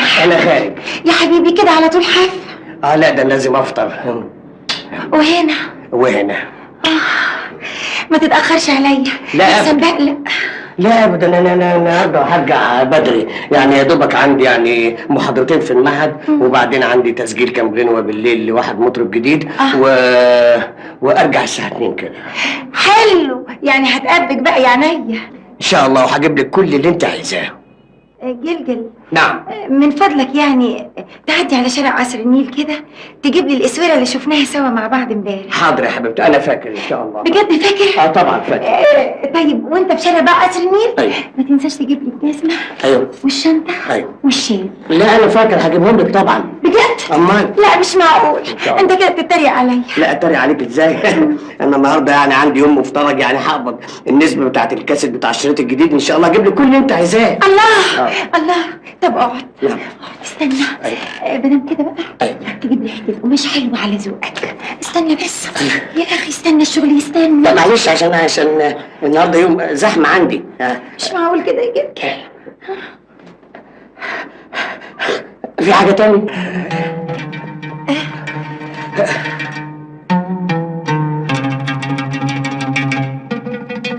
رايح؟ انا خارج يا حبيبي كده على طول حف. لا ده لازم افطر. وهنا وهنا. ما تتاخرش عليا. لا احسن بقلق. لا ابدا، انا النهارده هرجع بدري، يعني يا دوبك عندي يعني محاضرتين في المعهد، وبعدين عندي تسجيل كام غنوه بالليل لواحد مطرب جديد، وارجع الساعة 2 كده. حلو، يعني هتقبك بقى يا عينيا ان شاء الله، وهجيب لك كل اللي انت عايزاه. جلجل. نعم. من فضلك يعني تعدي على شارع قصر النيل كده تجيب لي الاسوره اللي شفناها سوا مع بعض امبارح. حاضر يا حبيبتي، انا فاكر ان شاء الله. بجد فاكر؟ طبعا فاكر. طيب وانت في شارع بقى قصر النيل؟ ايوه. ما تنساش تجيب لي الجزمة. ايوه. والشنطه. ايوه. والشيل. لا انا فاكر هجيبهم لك طبعا. بجد؟ امال؟ لا مش معقول، انت كده بتتريق عليا. لا اتريق عليك ازاي؟ انا النهارده يعني عندي يوم مفترج، يعني هقبض النسبة بتاعت الكاسيت بتاع الشريط الجديد ان شاء الله، اجيب لك كل اللي انت عايزاه. الله الله. طب اقعد. نعم. اقعد استنى. أيوة. بدل كده بقى. أيوة. تجيب لي حتة قماش حلوة على ذوقك. استنى بس. أيوة. يا اخي استنى، الشغل يستنى. لا معلش، عشان النهارده يوم زحمة عندي. مش معقول كده يا جدع. في حاجة تاني؟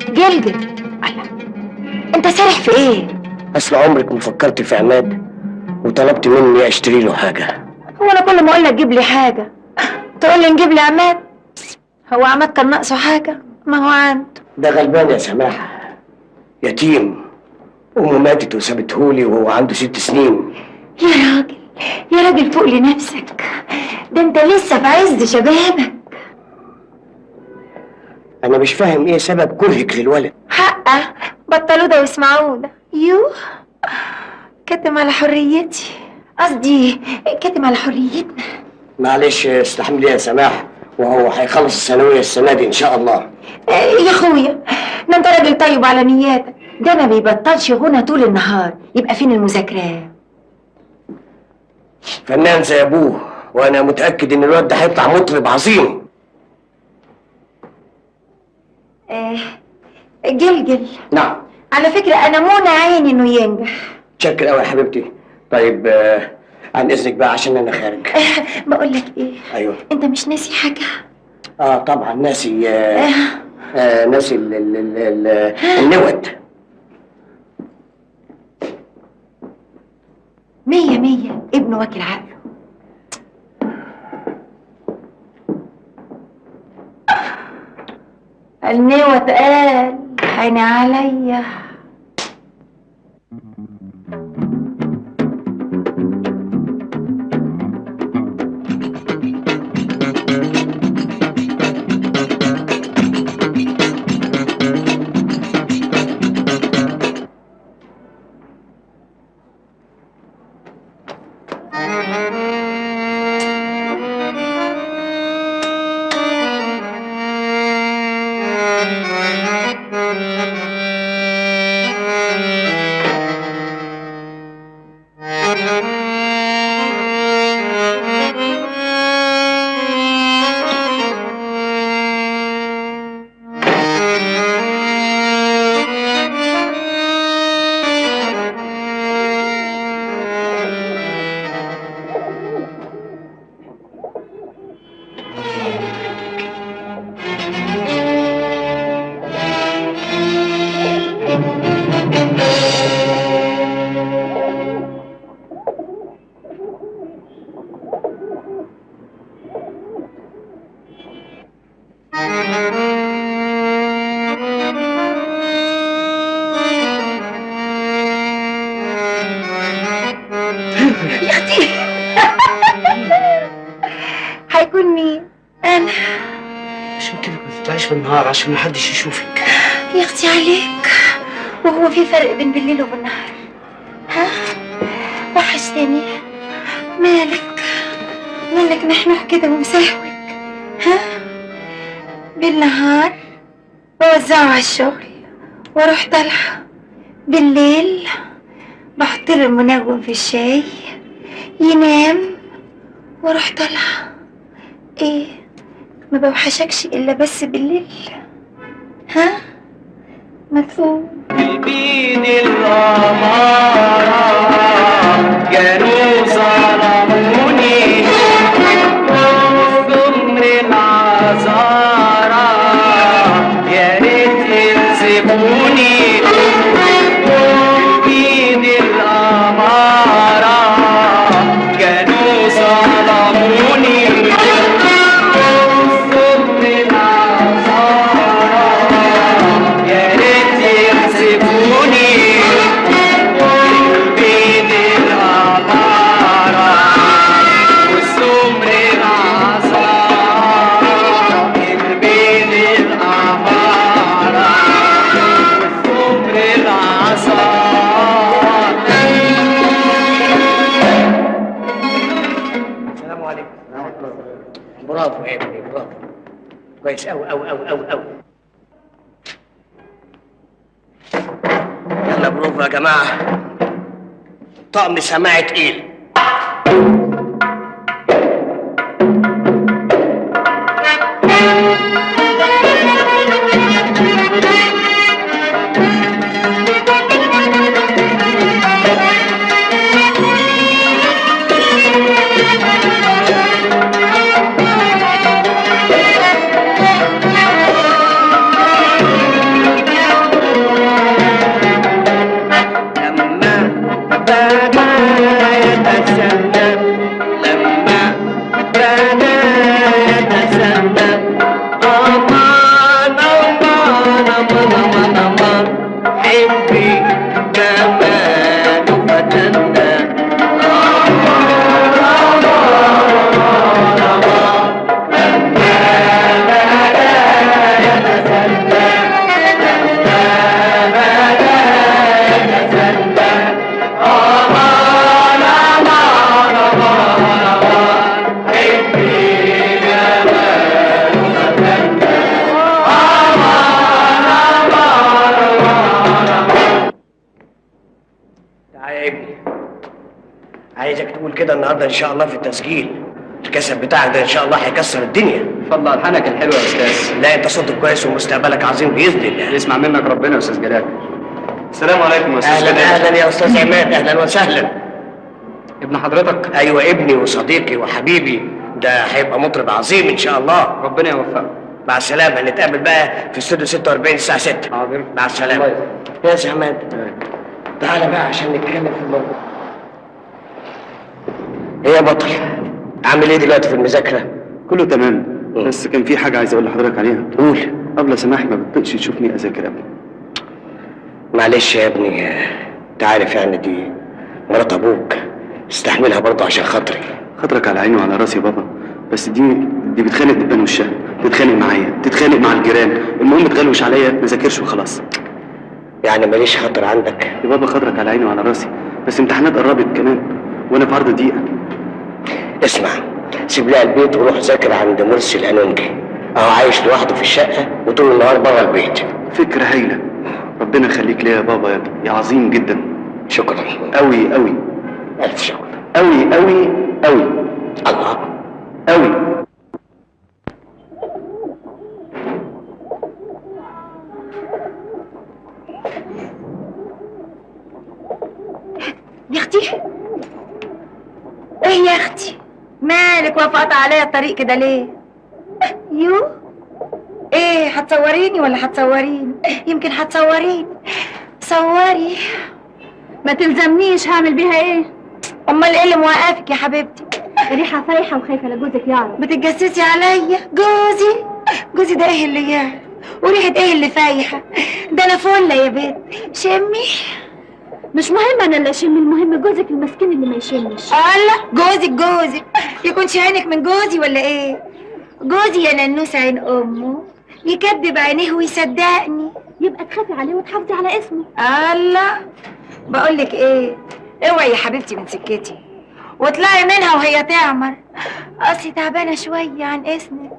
جلجل، الله، انت سارح في ايه؟ اصل عمرك ما فكرت في عماد وطلبت مني اشتري له حاجة. هو انا كل ما اقول لك جيب لي حاجة تقول لي نجيب لي عماد؟ هو عماد كان ناقصه حاجة؟ ما هو عنده. ده غلبان يا سماحة، يتيم، امه ماتت وسابتهولي وهو عنده 6 سنين. يا راجل يا راجل فوق لنفسك، ده انت لسه في عز شبابك. انا مش فاهم ايه سبب كرهك للولد. حقه، بطلوا ده واسمعوه ده. يوه، كتم على حريتي، قصدي كتم على حريتنا. معلش استحملي يا سماح، وهو هيخلص الثانوية السنة دي ان شاء الله. يا اخويا ده انت راجل طيب على نياتك، ده ما بيبطلش غنى طول النهار، يبقى فين المذاكرة؟ فنان زي ابوه، وانا متاكد ان الولد ده هيطلع مطرب عظيم. جلجل. نعم. على فكرة انا منى عيني انه ينجح. متشكر قوي يا حبيبتي. طيب عن اذنك بقى عشان انا خارج. بقول لك ايه؟ ايوه. انت مش ناسي حاجة؟ طبعا ناسي. ناسي النوت. 100 ابنه واكل عقله. النوت قال عيني عليا. يا اختي هيكون مين؟ انا. عشان كده ما تطلعيش بالنهار عشان محدش يشوفك. يا اختي عليك، وهو في فرق بين بالليل وبالنهار؟ ها؟ وحشتني. مالك؟ مالك نحنح كده ومسهوك؟ ها؟ بالنهار بوزعه على الشغل واروح طالعه، بالليل بحط له المنوم في الشاي ينام واروح طالعه. ايه ما بوحشكش الا بس بالليل؟ ها؟ ما تقوم. بيد الأمارة جنوب عليكم. برافو يا ابني، برافو، كويس أوي أوي أوي أوي أوي. يلا بروفا يا جماعة، طقم سماعي تقيل. عايزك تقول كده النهارده ان شاء الله في التسجيل. الكسب بتاعك ده ان شاء الله هيكسر الدنيا. اتفضل الحنك الحلو يا استاذ. لا انت صوتك كويس ومستقبلك عظيم باذن الله. يسمع منك ربنا يا استاذ جلال. السلام عليكم يا استاذ اهلا جلال. اهلا يا استاذ عماد، اهلا وسهلا. ابن حضرتك؟ ايوه ابني وصديقي وحبيبي، ده هيبقى مطرب عظيم ان شاء الله. ربنا يوفقه. مع السلامة، نتقابل بقى في استوديو 46 الساعة 6. حاضر. مع السلامة. يا سي عماد تعالى بقى عشان نتكلم في الموضوع. ايه يا بطل؟ عامل ايه دلوقتي في المذاكرة؟ كله تمام، بس كان في حاجة عايز اقول لحضرتك عليها. قول. قبل سماح ما بتطقش تشوفني اذاكر ابدا. معلش يا ابني، انت عارف يعني دي مرات ابوك، استحملها برضه عشان خاطري. خاطرك على عيني وعلى راسي يا بابا، بس دي بتخانق دبان وشها، تتخانق معايا، تتخانق مع الجيران، المهم تغلوش عليا ما ذاكرش وخلاص. يعني ماليش خاطر عندك؟ يا بابا خاطرك على عيني وعلى راسي، بس امتحانات قربت كمان وانا في عرض دقيقة. اسمع، سيب لها البيت وروح ذاكر عند مرسي الانونجي، اهو عايش لوحده في الشقة وطول النهار بره البيت. فكرة هايلة، ربنا يخليك ليا يا بابا، يا عظيم جدا. شكرا. قوي قوي. الف شكر. قوي قوي قوي. الله. قوي. يا اختي، ايه يا اختي؟ مالك وافقت عليا الطريق كده ليه؟ يو ايه، هتصوريني ولا هتصوريني؟ يمكن هتصوريني. صوري. ما تلزمنيش، هعمل بيها ايه؟ امال ايه اللي موقفك يا حبيبتي؟ ريحه فايحه وخايفة لجوزك يعرف. بتتجسسي عليا؟ جوزي؟ جوزي ده ايه اللي يعرف؟ وريحه ايه اللي فايحه؟ ده انا فله يا بنت. شمي. مش مهم انا اللي اشم، المهم جوزك المسكين اللي ما يشمش. الله، جوزك جوزك يكونش عينك من جوزي ولا ايه؟ جوزي يا ننوس عين امه، يكدب عينيه ويصدقني. يبقى تخافي عليه وتحافظي على اسمه. الله، بقولك ايه، اوعي يا حبيبتي من سكتي واطلعي منها وهي تعمر، اصلي تعبانة شوية عن اسمك.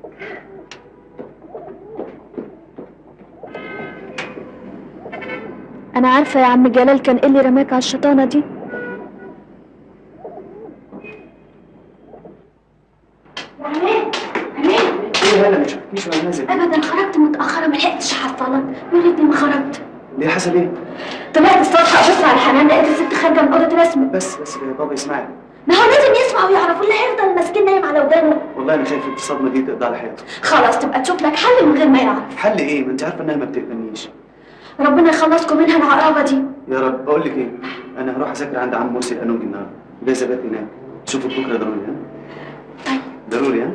انا عارفه يا عم جلال كان ايه اللي رماك على الشيطانه دي. عماد، عماد. ايه هلا، ما شفتنيش وانا نازل؟ ابدا، خرجت متاخرة ما لحقتش احصلك، يا ريتني ما خرجت. ليه، حصل ايه؟ طلعت الصبح ابص على الحمام لقيت الست خارجه من اوضة رسمه. بس يا بابا يسمعك. ما هو لازم يسمع ويعرف، اللي هيفضل المسكين نايم على ودانه. والله انا خايف الصدمة دي تقضي على حياته. خلاص تبقى تشوف لك حل من غير ما يعرف. حل ايه؟ ما انت عارفه انها ما بتقبلنيش. ربنا يخلصكم منها العقربه دي يا رب. بقول لك ايه، انا هروح اذاكر عند عم مرسي القانونجي النهارده، جايز ابات هناك. اشوفك بكره ضروري. ها؟ طيب ضروري. ها؟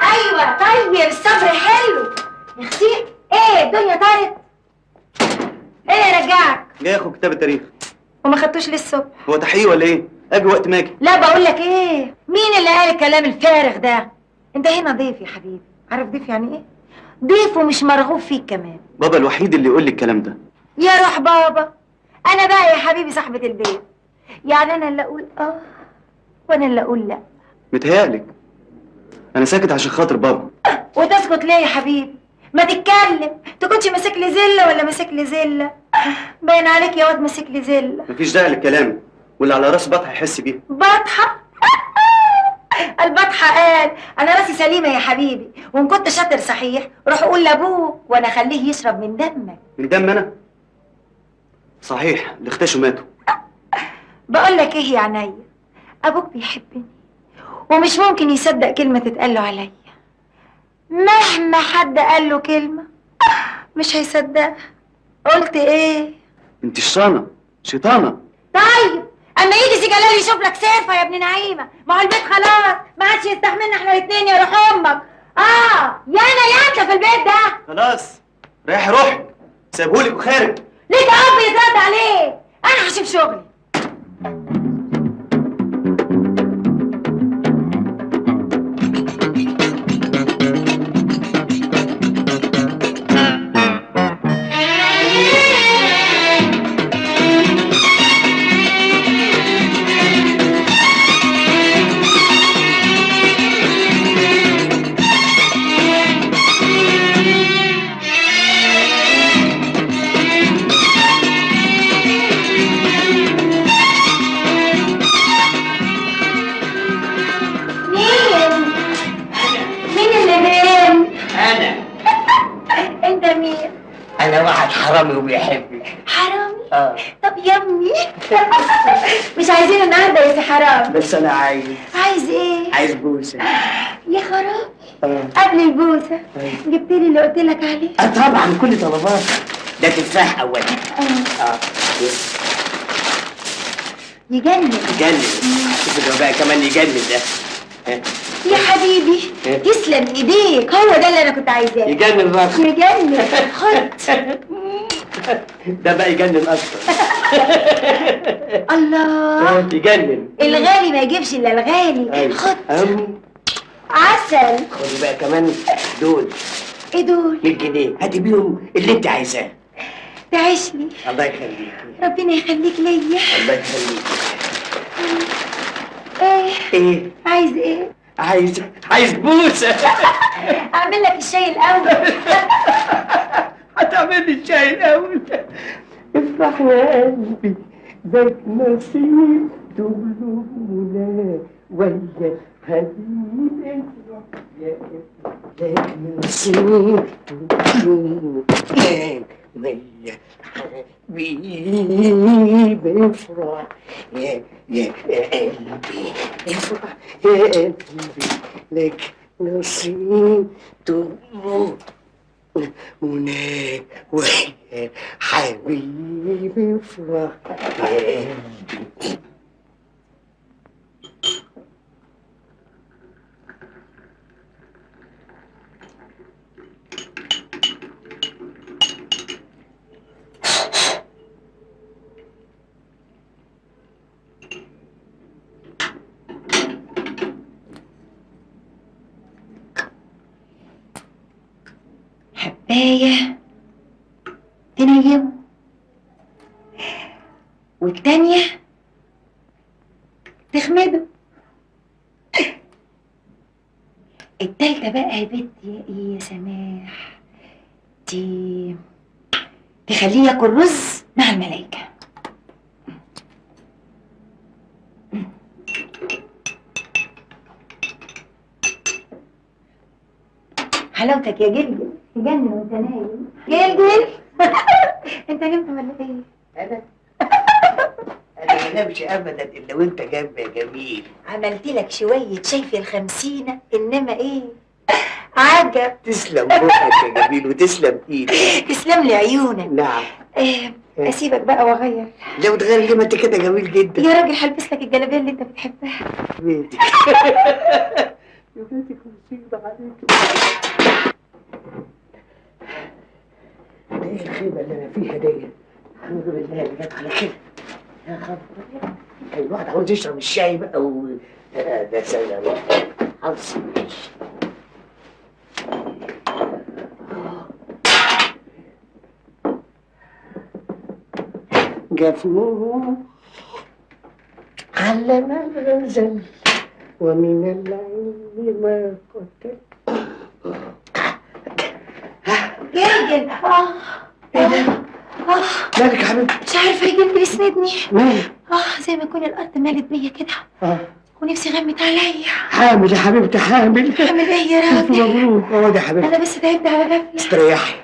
ايوه طيب، الصبر حلو يا اختي. ايه الدنيا طارت؟ ايه اللي رجعك؟ جاي اخد كتاب التاريخ. وما خدتوش ليه الصبح؟ هو تحقيق ولا ايه؟ اجي وقت ما اجي. لا بقول لك ايه، مين اللي قال الكلام الفارغ ده؟ انت هنا ضيف يا حبيبي، عارف ضيف يعني ايه؟ ضيف ومش مرغوب فيك كمان. بابا الوحيد اللي يقول لي الكلام ده. يا روح بابا، انا بقى يا حبيبي صاحبة البيت، يعني انا اللي اقول اه وانا اللي اقول لا. متهيألك انا ساكت عشان خاطر بابا. وتسكت ليه يا حبيبي؟ ما تتكلم، تكونش ماسك لي زلة ولا ماسك لي زلة؟ باين عليك يا واد ماسك لي زلة. مفيش داعي للكلام، واللي على راس بطحه يحس بيها. بطحه؟ البطحه قال انا راسي سليمة يا حبيبي، وان كنت شاطر صحيح روح قول لابوك وانا اخليه يشرب من دمك. من دم انا؟ صحيح اللي اختشوا ماتوا. بقول لك ايه يا عينيا، ابوك بيحبني ومش ممكن يصدق كلمة تتقال له عليا. مهما حد قال له كلمة مش هيصدقها. قلت ايه؟ انت شيطانه شيطانه. طيب اما يجي سي جلال يشوف لك سيرفه يا ابن نعيمه، ما هو البيت خلاص ما عادش يستحملنا احنا الاثنين يا روح امك. يا انا يا انت في البيت ده. خلاص ريحي روحك، سيبهولك وخارج. ليك اب يترد عليه، انا هشوف شغلي. انت مين؟ انا واحد حرامي وبيحبك. حرامي؟ طب يمي مش عايزين النهارده يا سي حرامي. بس انا عايز. عايز ايه؟ عايز بوسه. يا خرابي. قبل البوسه جبت لي اللي قلت لك عليه؟ طبعا كل طلباتك. ده تفاح اولا. يجنن. يجنن. شوف ده بقى كمان يجنن ده. يا حبيبي تسلم ايديك، هو ده اللي انا كنت عايزاه. يجنن بقى. يجنن. خد ده بقى يجنن اكتر. الله يجنن. الغالي ما يجيبش الا الغالي. خد عسل. خدي بقى كمان دول. ايه دول؟ 100 جنيه هاتي بيهم اللي انت عايزاه. تعيشني. الله يخليك. ربنا يخليك ليا. الله يخليك. ايه؟ ايه؟ عايز ايه؟ عايز بوسه. اعمل لك الشاي الاول. هتعمل لي الشاي الاول؟ افرح يا قلبي ذاك نصيب تبلغنا ويا حبيبي يا ذاك نصيب تبلغنا ويا حبيبي افرح يا قلبي افرح يا قلبي لك نصيب تبلغنا مناك ويا حبيبي افرح يا قلبي. حباية تنيمه والتانية تخمده. التالتة بقى يا بنت يا ايه يا سماح، دي تخليه ياكل رز مع الملايكة. حلاوتك يا جلجل، تجنن وانت نايم. جلجل انت نمت ولا ايه؟ انا ما نامش ابدا الا وانت جنبي يا جميل. عملت لك شوية شاي في الخمسينه، انما ايه عجب. تسلم بقك يا جميل وتسلم ايدك. تسلم لي عيونك. نعم. اسيبك بقى واغير. لو تغير ليه؟ ما انت كده جميل جدا يا راجل. هلبس لك الجلابية اللي انت بتحبها. بيتك يا بيتك مصيبة عليك. ده ايه الخيبه اللي انا فيها دي؟ الحمد لله اللي جت على كده. يا خبر، كان الواحد عاوز يشرب الشاي بقى و ده سلام حظ. جفنه. علم الغزل ومن العلم ما قتل. جلجل. ايه ده؟ مالك يا حبيبتي؟ مش عارفه يا جلجل، اسندني. مالك؟ زي ما يكون الارض مالت بيا كده. ونفسي غمت عليا. حامل يا حبيبتي، حامل. حامل ايه يا راجل؟ مبروك. اقعدي يا حبيبتي. انا بس تعبت على غفلة. استريحي،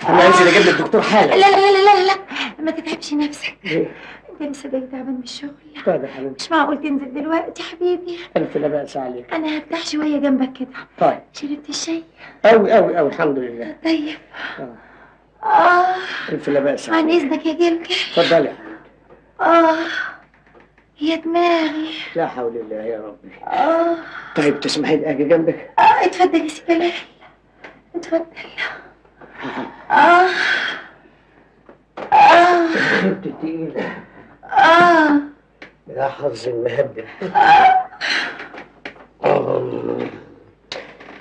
انا هنزل اجيب لك دكتور حالا. لا لا لا لا لا، ما تتعبش نفسك. ليه؟ انت لسه جاي تعبان من الشغل. طيب يا حبيبتي. مش معقول تنزل دلوقتي يا حبيبي. الف لا بأس عليك. انا هرتاح شوية جنبك كده. طيب. شربت الشاي؟ قوي قوي قوي الحمد لله. طيب. الف لا بأس عليك. عن اذنك يا جلجل. اتفضلي يا حبيبتي. يا دماغي. لا حول الله يا ربي. طيب تسمحي لي اجي جنبك؟ اتفضل يا سي جلال، اتفضل. خيبتي تقيلة. يا حظ المهبل.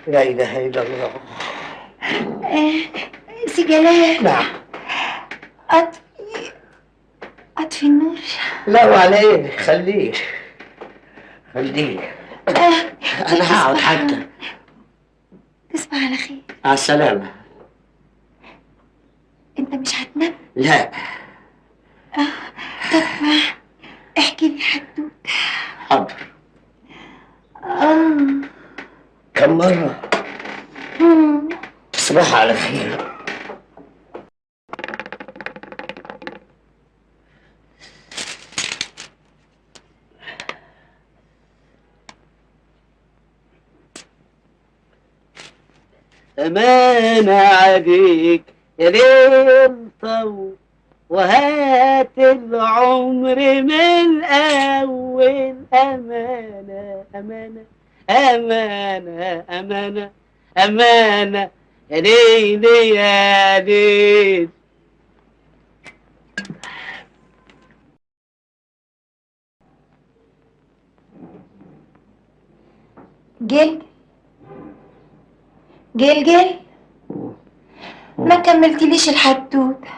لا إله إلا الله. سي جلال. نعم. أطفي النور. لا وعلى إيه، خليه خليه. أنا هقعد حتى. تصبح على خير. على السلامة. أنت مش هتنام؟ لا. طب احكي لي حدوتة. حاضر. كم مرة؟ تصبح على خير. أمانة عليك يا ليل طول، وهات العمر من الأول. أمانة أمانة أمانة أمانة أمانة يا ليل يا ليل. جلجل جلجل، ما كملتليش الحدوتة.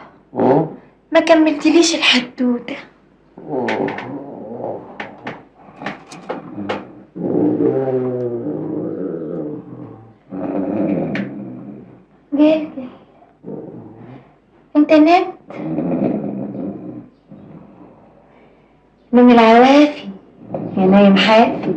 ما كملتليش الحدوتة. جلجل انت نمت؟ من العوافي يا نايم حافي.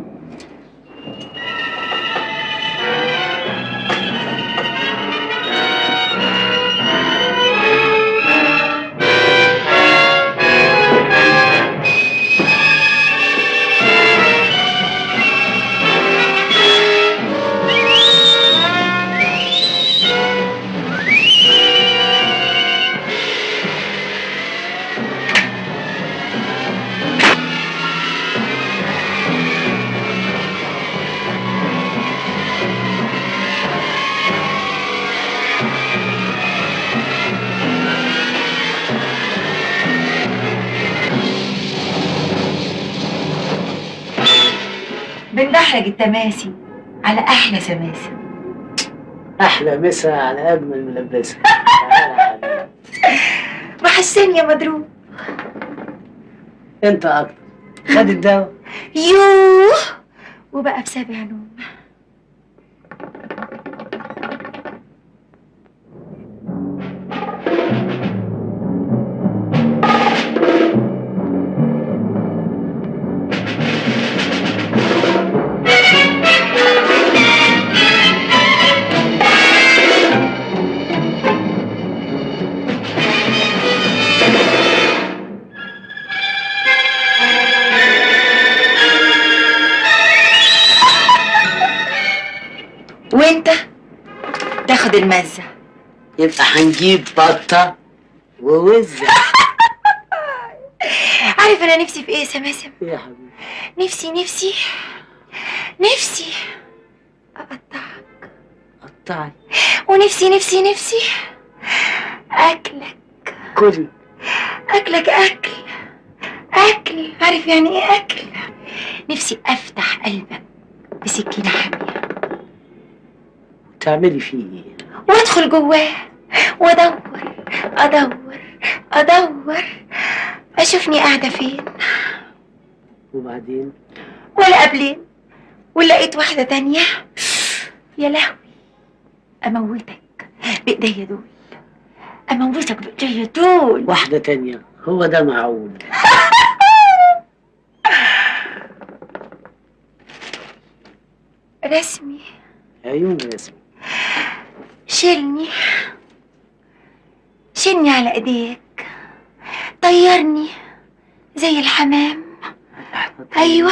بندحرج التماسي على احلى سماسه. احلى مسا على اجمل ملبسه. تعالى يا حبيبي. وحشتني يا مضروب. انت اكتر. خد الدواء. يوه وبقى بسابع نوم. وانت تاخد المزة. يبقى هنجيب بطة ووزة. عارف انا نفسي في ايه يا سماسم؟ يا حبيبي نفسي نفسي نفسي اقطعك. قطعي. ونفسي نفسي نفسي اكلك. كلي. اكلك اكل اكل. عارف يعني ايه اكل؟ نفسي افتح قلبك بسكينة حامية. تعملي فيه ايه؟ وادخل جواه وادور ادور ادور اشوفني قاعدة فين. وبعدين؟ ولا قبلين ولقيت واحدة تانية. يا لهوي، اموتك بايديا دول، اموتك بايديا دول. واحدة تانية؟ هو ده معقول؟ رسمي. عيون رسمي. شيلني، شيلني على ايديك، طيرني زي الحمام. ايوه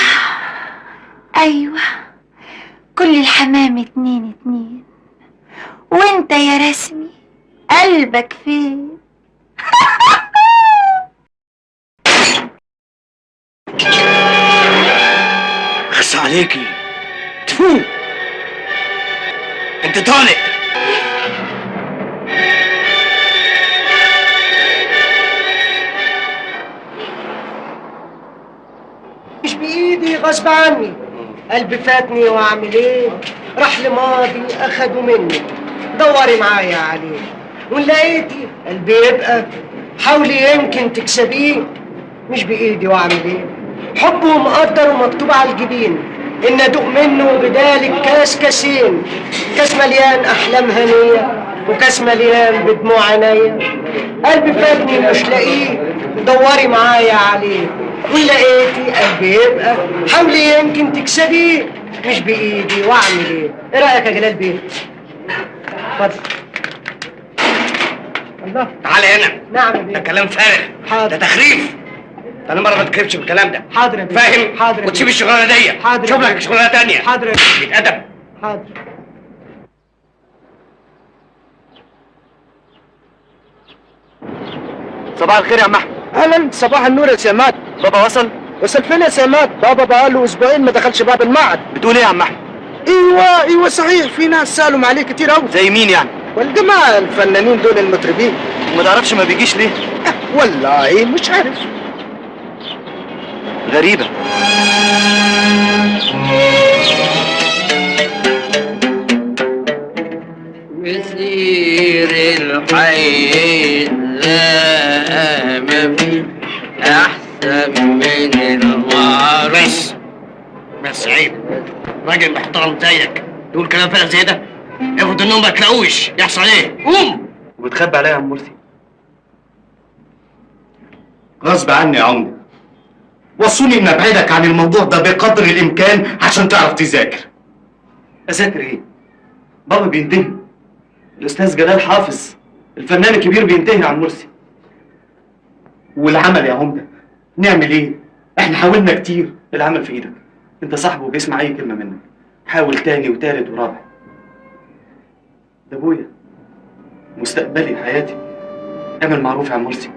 ايوه، كل الحمام 2 2، وانت يا رسمي قلبك فين؟ خس عليكي، تفو، انت طالق. مش بإيدي غصب عني، قلبي فاتني وأعمل إيه؟ راح لماضي أخده مني، دوري معايا عليه، وإن لقيتي قلبي يبقى حاولي يمكن تكسبيه. مش بإيدي وأعمل إيه؟ حبه مقدر ومكتوب على الجبين، إن أدوق منه بدالك كاس كاسين، كاس مليان أحلام هنية وكاس مليان بدموع عينيا. قلبي فاتني مش لاقيه، دوري معايا عليه، وإن لقيتي قلبي يبقى حاولي يمكن تكسبيه. مش بإيدي وأعمل إيه؟ إيه رأيك يا جلال بيه؟ اتفضل. الله، تعالى هنا. نعم يا بيه. ده كلام فارغ. حاضر. ده تخريف. ده انا مرة ما تكذبش بالكلام ده. حاضر يا بيه. فاهم؟ حاضر يا وتسيب بيه. الشغلانة دي. حاضر. شوف لك شغلانة ثانية. حاضر يا بيه. بيتأدب. حاضر. صباح الخير يا عم احمد. اهلا، صباح النور يا سماد. بابا وصل؟ وصل فين يا سماد؟ بابا بقاله اسبوعين ما دخلش باب المعهد. بتقول ايه يا عم احمد؟ ايوه صحيح، في ناس سالوا عليه كتير قوي. زي مين يعني؟ والجماعة الفنانين دول المطربين. ما تعرفش ما بيجيش ليه؟ والله مش عارف. غريبة. مسير الحي لا ما في احسن من المعروف. بس عيب، راجل محترم زيك تقول كلام فارغ زي ده؟ افرض انهم ما تلاقوش، يحصل ايه؟ قوم. وبتخبي عليا يا عم مرسي؟ غصب عني يا عمده، وصوني ان ابعدك عن الموضوع ده بقدر الامكان عشان تعرف تذاكر. اذاكر ايه؟ بابا بينتهي. الاستاذ جلال حافظ الفنان الكبير بينتهي يا عم مرسي. والعمل يا عمده نعمل ايه؟ احنا حاولنا كتير. العمل في ايدك، انت صاحبه وبيسمع اي كلمة منك. حاول تاني وتالت ورابع. ده ابويا، مستقبلي، حياتي. اعمل معروف يا عم مرسي.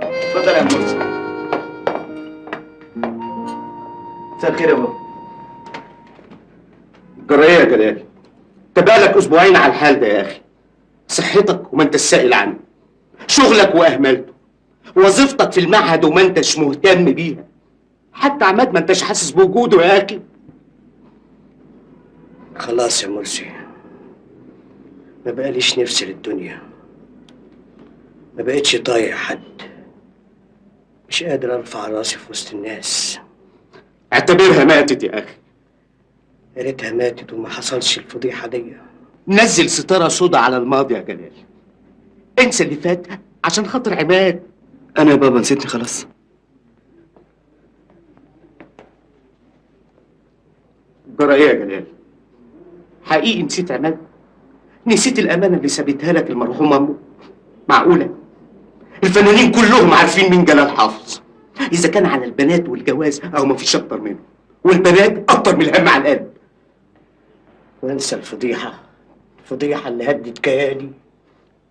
اتفضل يا عم مرسي. مساء الخير يا بابا. جرى ايه يا جلال؟ انت بقالك اسبوعين على الحال ده يا اخي. صحتك وما انت السائل عنه، شغلك واهملته، وظيفتك في المعهد وما انتش مهتم بيها، حتى عماد ما انتش حاسس بوجوده يا اخي. خلاص يا مرسي، ما بقاليش نفسي للدنيا، ما بقتش طايق حد، مش قادر ارفع راسي في وسط الناس. اعتبرها ماتت يا اخي. يا ريتها ماتت وما حصلش الفضيحة دي. نزل ستارة سودا على الماضي يا جلال، انسى اللي فات عشان خاطر عماد. انا يا بابا نسيتني خلاص. جرى ايه يا جلال؟ حقيقي نسيت عماد؟ نسيت الامانة اللي سابتها لك المرحومة امه؟ معقولة؟ الفنانين كلهم عارفين مين جلال حافظ. اذا كان على البنات والجواز او مفيش اكتر منه، والبنات اكتر من الهم على القلب. وانسى الفضيحة، الفضيحة اللي هدت كياني.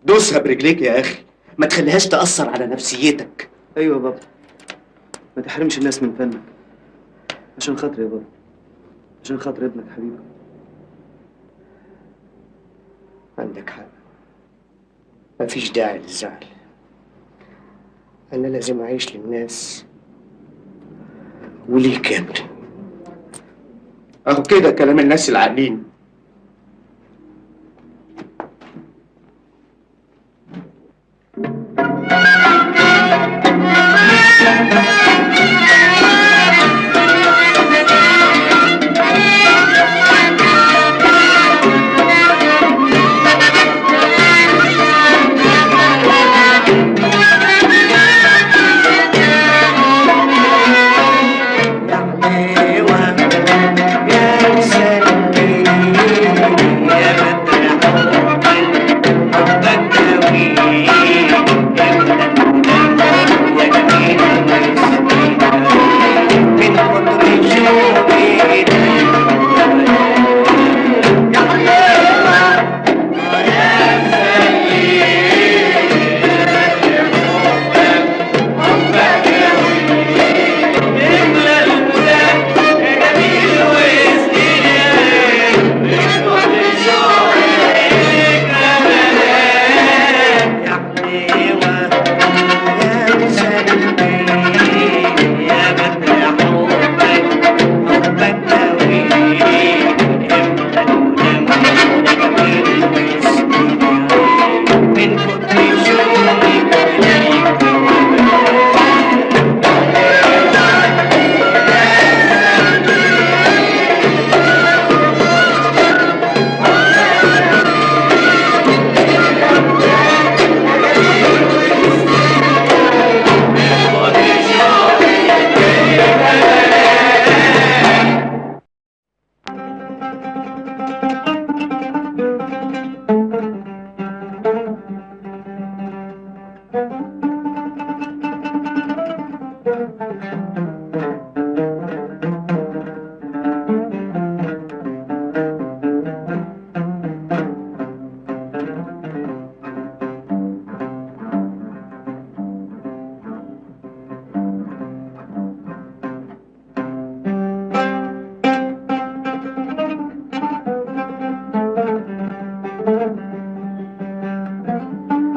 دوسها برجليك يا اخي، ما تخليهاش تاثر على نفسيتك. ايوه يا بابا، ما تحرمش الناس من فنك عشان خاطري يا بابا، عشان خاطر ابنك حبيبي. عندك حق، مفيش داعي للزعل. أنا لازم أعيش للناس وليك يا ابني. اهو كده كلام الناس العاقلين.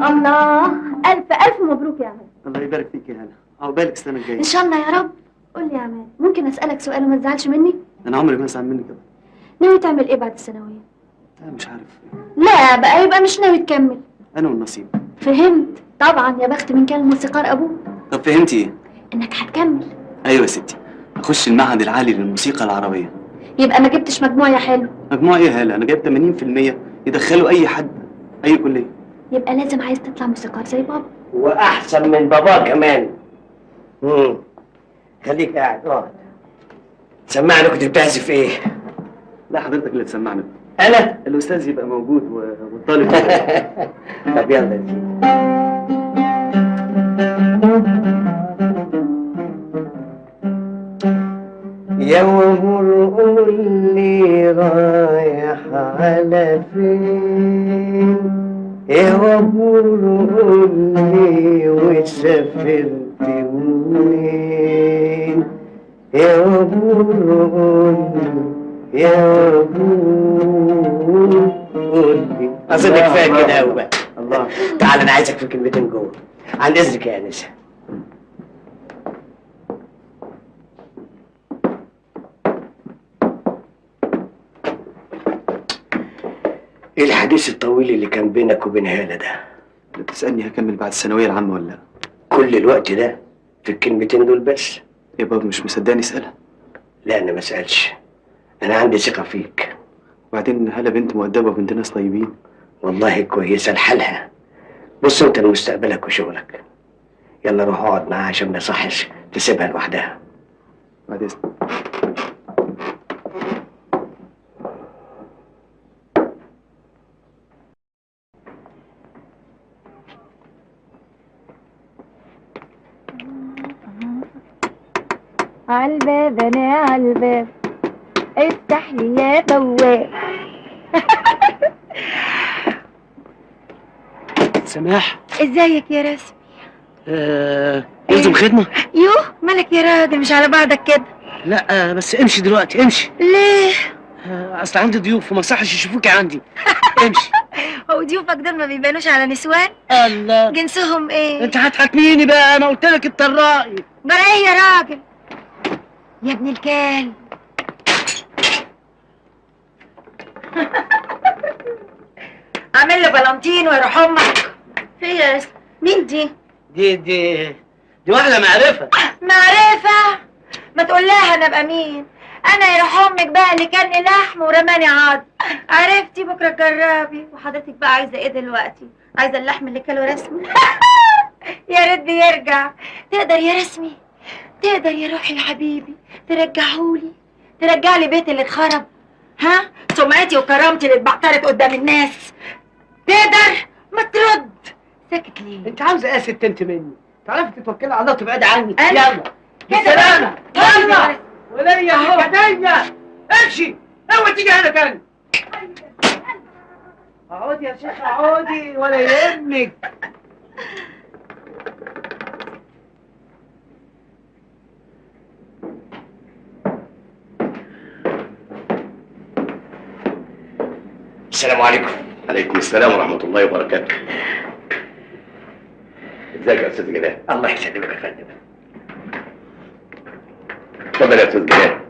الله، ألف ألف مبروك يا عماد. الله يبارك فيك يا هلا، عقبالك السنة الجاية إن شاء الله يا رب. قول لي يا عماد، ممكن أسألك سؤال وما تزعلش مني؟ أنا عمري ما أزعل منك أبدا. ناوي تعمل إيه بعد الثانوية؟ لا مش عارف. لا بقى يبقى مش ناوي تكمل. أنا والنصيب. فهمت طبعا، يا بخت من كان الموسيقار أبوه. طب فهمتي إيه؟ إنك هتكمل. أيوه يا ستي، أخش المعهد العالي للموسيقى العربية. يبقى ما جبتش مجموع يا حلو. مجموع إيه يا هالة؟ أنا جايب 80% يدخلوا أي حد أي كلية. يبقى لازم عايز تطلع موسيقار زي بابا. وأحسن من بابا كمان. خليك قاعد، اقعد. سمعني كنت بتعزف إيه؟ لا حضرتك اللي تسمعني. أنا؟ الأستاذ يبقى موجود والطالب. طب يلا يا سيدي. يا وهور قول لي رايح على فين، يا وهور قول لي وسافرت منين، يا وهور قول لي، يا وهور قول لي. أظن كفاية كده أوي بقى. الله، تعال أنا عايزك في كلمتين جوه. عن إذنك يا أنسة. ايه الحديث الطويل اللي كان بينك وبين هالة ده؟ انت بتسألني هكمل بعد الثانوية العامة ولا لا؟ كل الوقت ده في الكلمتين دول بس؟ يا بابا مش مصدقني اسألها. لا أنا ما اسألش، أنا عندي ثقة فيك. وبعدين هالة بنت مؤدبة وبنت ناس طيبين. والله كويسة لحالها. بص أنت لمستقبلك وشغلك. يلا روح اقعد معاها عشان ما يصحش تسيبها لوحدها. بعد إذنك. عالباب انا عالباب، افتح لي يا بواب. سماح، ازيك يا رسمي؟ يلزم خدمة؟ يوه مالك يا راجل، مش على بعضك كده. لا بس امشي دلوقتي، امشي. ليه؟ اصل عندي ضيوف وما صحش يشوفوكي عندي. امشي. هو ضيوفك دول ما بيبانوش على نسوان؟ الله، جنسهم ايه؟ انت هتحاكميني بقى، ما قلت لك اتطرقي. جرى ايه يا راجل؟ يا ابن الكلب. عامل له فالنتين ويروح امك. في ايه يا اسم؟ مين دي؟ دي دي دي واحدة معرفة. معرفة؟ ما تقول لها انا ابقى مين؟ انا يروح امك بقى اللي كان لحم ورماني عض. عرفتي؟ بكره تجربي. وحضرتك بقى عايزة ايه دلوقتي؟ عايزة اللحم اللي كله رسمي؟ يا ريت بيرجع. تقدر يا رسمي؟ تقدر يا روحي يا حبيبي ترجعهولي؟ ترجع لي بيتي اللي اتخرب؟ ها؟ سمعتي وكرامتي اللي اتبعترت قدام الناس. تقدر؟ ما ترد. ساكت ليه؟ انت عاوزه ايه يا ست انت مني؟ تعرفي تتوكلي على الله وتبعدي عني. يلا بالسلامة. يلا وليا هديه. امشي، اوعي تيجي هنا تاني. اقعدي يا شيخه اقعدي ولا يهمك. السلام عليكم. عليكم السلام ورحمة الله وبركاته. ازيك يا أستاذ جلال؟ الله يسلمك يا فندم. اتفضل يا أستاذ جلال،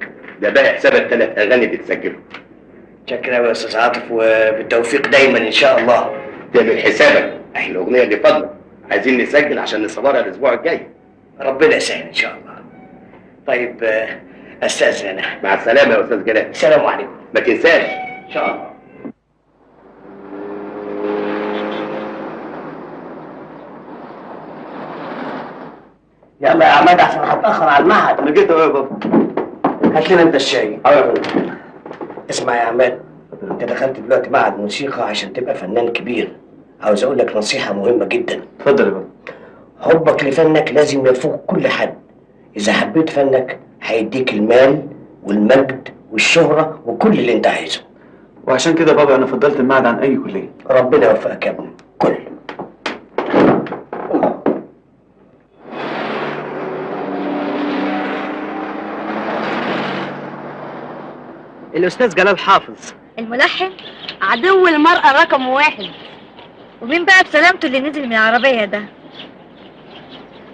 ده باقي حساب الثلاث أغاني اللي اتسجلوا. شكرا يا أستاذ عاطف، وبالتوفيق دايما إن شاء الله. تعمل حسابك، احنا الأغنية اللي فاضلة عايزين نسجل عشان نصورها الأسبوع الجاي. ربنا يسهل إن شاء الله. طيب أستاذن أنا. مع السلامة يا أستاذ جلال. السلام عليكم. ما تنساش. إن شاء الله. يلا يا عماد عشان هتأخر على المعهد. أنا جيت أهو يا بابا. هات لنا أنت الشاي. أه يا بابا. اسمع يا عماد، أنت دخلت دلوقتي معهد موسيقى عشان تبقى فنان كبير. عاوز أقول لك نصيحة مهمة جدا. اتفضل يا بابا. حبك لفنك لازم يفوق كل حد. إذا حبيت فنك هيديك المال والمجد والشهرة وكل اللي أنت عايزه. وعشان كده بابا أنا فضلت المعهد عن أي كلية. ربنا يوفقك يا ابني. كل الأستاذ جلال حافظ الملحن عدو المرأة رقم 1. ومين بقى بسلامته اللي نزل من العربية ده؟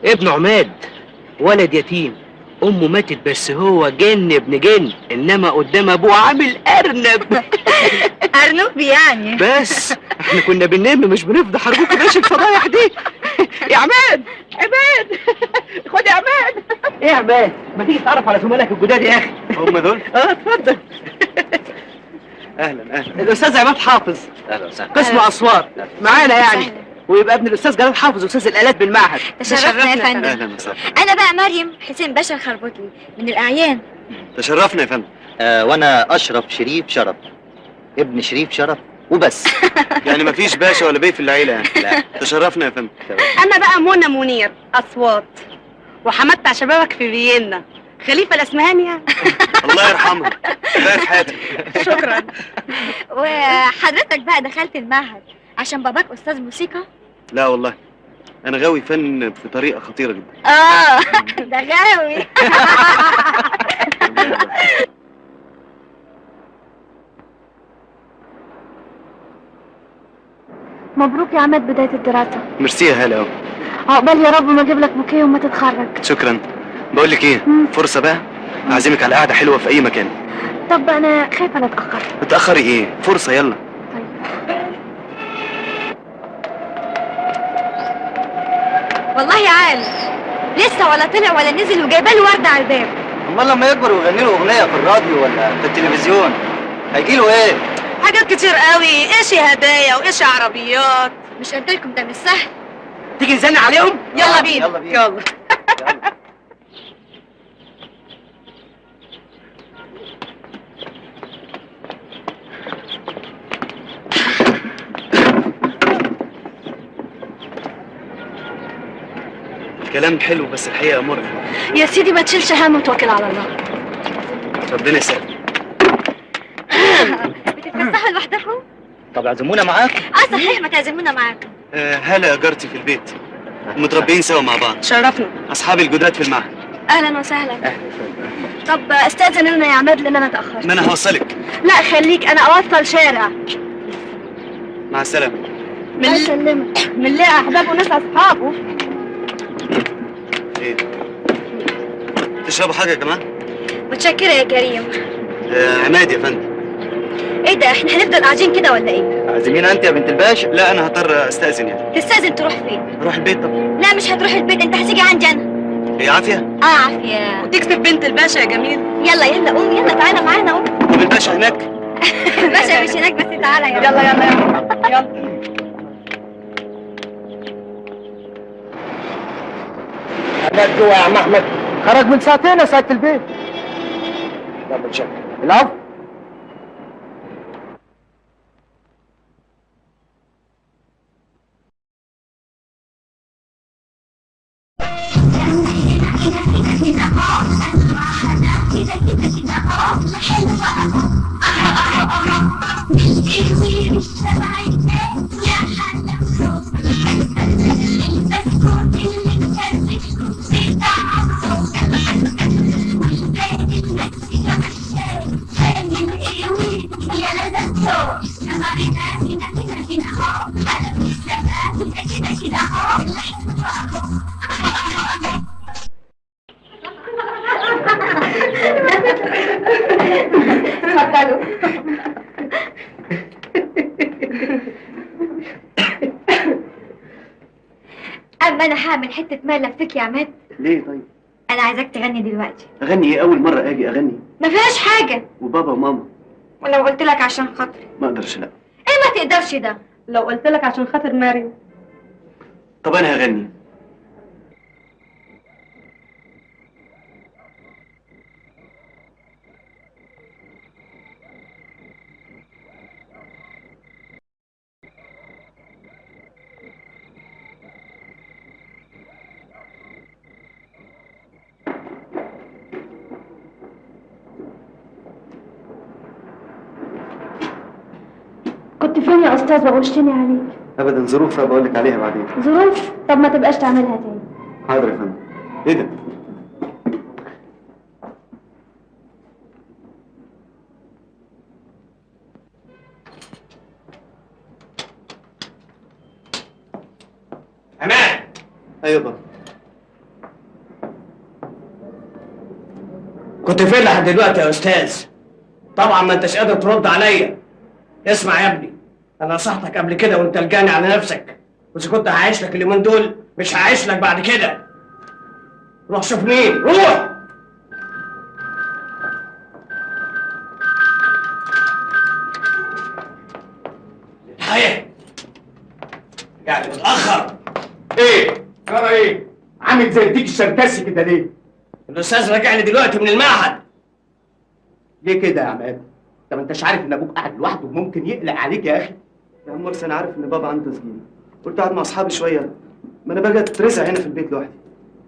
ابن عماد، ولد يتيم، امه ماتت بس هو جن ابن جن، انما قدام ابوه عامل ارنب. ارنب يعني؟ بس احنا كنا بننام مش بنفضح، ارجوكوا بلاش الفضايح دي. يا عماد، عماد، خد يا عماد. ايه يا عماد، ما تيجي تتعرف على زملائك الجداد يا اخي. هم دول؟ اه اتفضل. اهلا اهلا. الاستاذ عماد حافظ. اهلا وسهلا. قسم اسوار معانا يعني، ويبقى ابن الاستاذ جلال حافظ استاذ الالات بالمعهد. تشرفنا يا فندم. اهلا وسهلا. انا بقى مريم حسين باشا الخربوطلي من الاعيان. تشرفنا يا فندم. وانا اشرف شريف شرف، ابن شريف شرف وبس. يعني مفيش باشا ولا بيه في العيلة يعني؟ لا. تشرفنا يا فندم. انا بقى منى منير اصوات، وحمدت شبابك في فيينا، خليفة الاسمهاني يعني. الله يرحمها، بقى في حياتك. شكرا. وحضرتك بقى دخلت المعهد عشان باباك استاذ موسيقى؟ لا والله، انا غاوي فن بطريقة خطيرة جدا. اه ده غاوي. مبروك يا عماد بداية الدراسة. ميرسي يا هلا. عقبال يا رب ما اجيب لك بوكيه وما تتخرج. شكرا. بقول لك ايه، فرصة بقى اعزمك على قعدة حلوة في اي مكان. طب انا خايفة لا اتأخر. اتأخري ايه؟ فرصة يلا. طيب. والله يا عال لسه ولا طلع ولا نزل وجايبه له ورده على الباب. امال لما يكبر ويغني له اغنية في الراديو ولا في التلفزيون هيجي له ايه؟ حاجات كتير قوي، ايش هدايا وايش عربيات. مش قلت لكم ده مش سهل؟ تيجي نزن عليهم؟ يلا بينا يلا بينا. يلا. الكلام حلو بس الحقيقة مرة. يا سيدي ما تشيلش هم وتوكل على الله. ربنا يسهل. بتتفسحوا لوحدكم؟ طب اعزمونا معاكم. اه صحيح، ما تعزمونا معاكم. هلا جارتي في البيت، متربيين سوا مع بعض. شرفنا. اصحابي الجداد في المعهد. اهلا وسهلا. طب استاذن انا يا عماد لان انا اتاخرت. ما انا هوصلك. لا خليك، انا اوصل شارع. مع السلامة. الله يسلمك. من لقى احبابه وناس اصحابه. ايه تشربوا حاجة يا جماعة؟ متشكره يا كريم. عماد يا فندم. ايه ده، احنا هنفضل قاعدين كده ولا ايه؟ عازمين انت يا بنت الباشا؟ لا انا هضطر استاذن يعني. تستاذن تروح فين؟ اروح البيت طبعا. لا مش هتروح البيت، انت هتيجي عندي انا. هي عافية؟ اه عافية. وتكسب بنت الباشا يا جميل. يلا يلا قوم، يلا تعالى معانا قوم. طب الباشا هناك؟ الباشا مش هناك بس تعالى يلا. يلا يلا يلا يلا. عماد جوه يا عم احمد. خرج من ساعتين يا سعادة البيت. لا متشكر. العفو. اتفضلوا. اما انا هعمل حتة مقلب فيك يا عماد. ليه طيب؟ انا عايزاك تغني دلوقتي. اغني ايه؟ اول مرة اجي اغني. ما فيهاش حاجة. وبابا وماما. ولو قلت لك عشان خاطري؟ ما اقدرش. لا. ايه ما تقدرش ده؟ لو قلت لك عشان خاطر مريم. طب انا هغني. كنت فين يا استاذ؟ وغشتني عليك. ابدا، ظروف بقول لك عليها بعدين. ظروف؟ طب ما تبقاش تعملها تاني. حاضر يا فندم. ايه ده؟ ايوه بابا. كنت فين لحد دلوقتي يا استاذ؟ طبعا ما انتش قادر ترد عليا. اسمع يا ابني، انا نصحتك قبل كده وانت لجاني على نفسك، واذا كنت هعيش لك اليومين دول مش هعيش لك بعد كده. روح شوف مين، روح. الحقيقة يعني متأخر. ايه؟ جرى ايه؟ عامل زي الديك الشركسي كده ليه؟ الأستاذ راجع لي دلوقتي من المعهد. ليه كده يا عماد؟ انت ما انتش عارف ان ابوك قاعد لوحده وممكن يقلق عليك يا اخي؟ يا عم مرسي انا عارف ان بابا عنده تسجيل، قلت اقعد مع اصحابي شوية، ما انا باجي اترزع هنا في البيت لوحدي.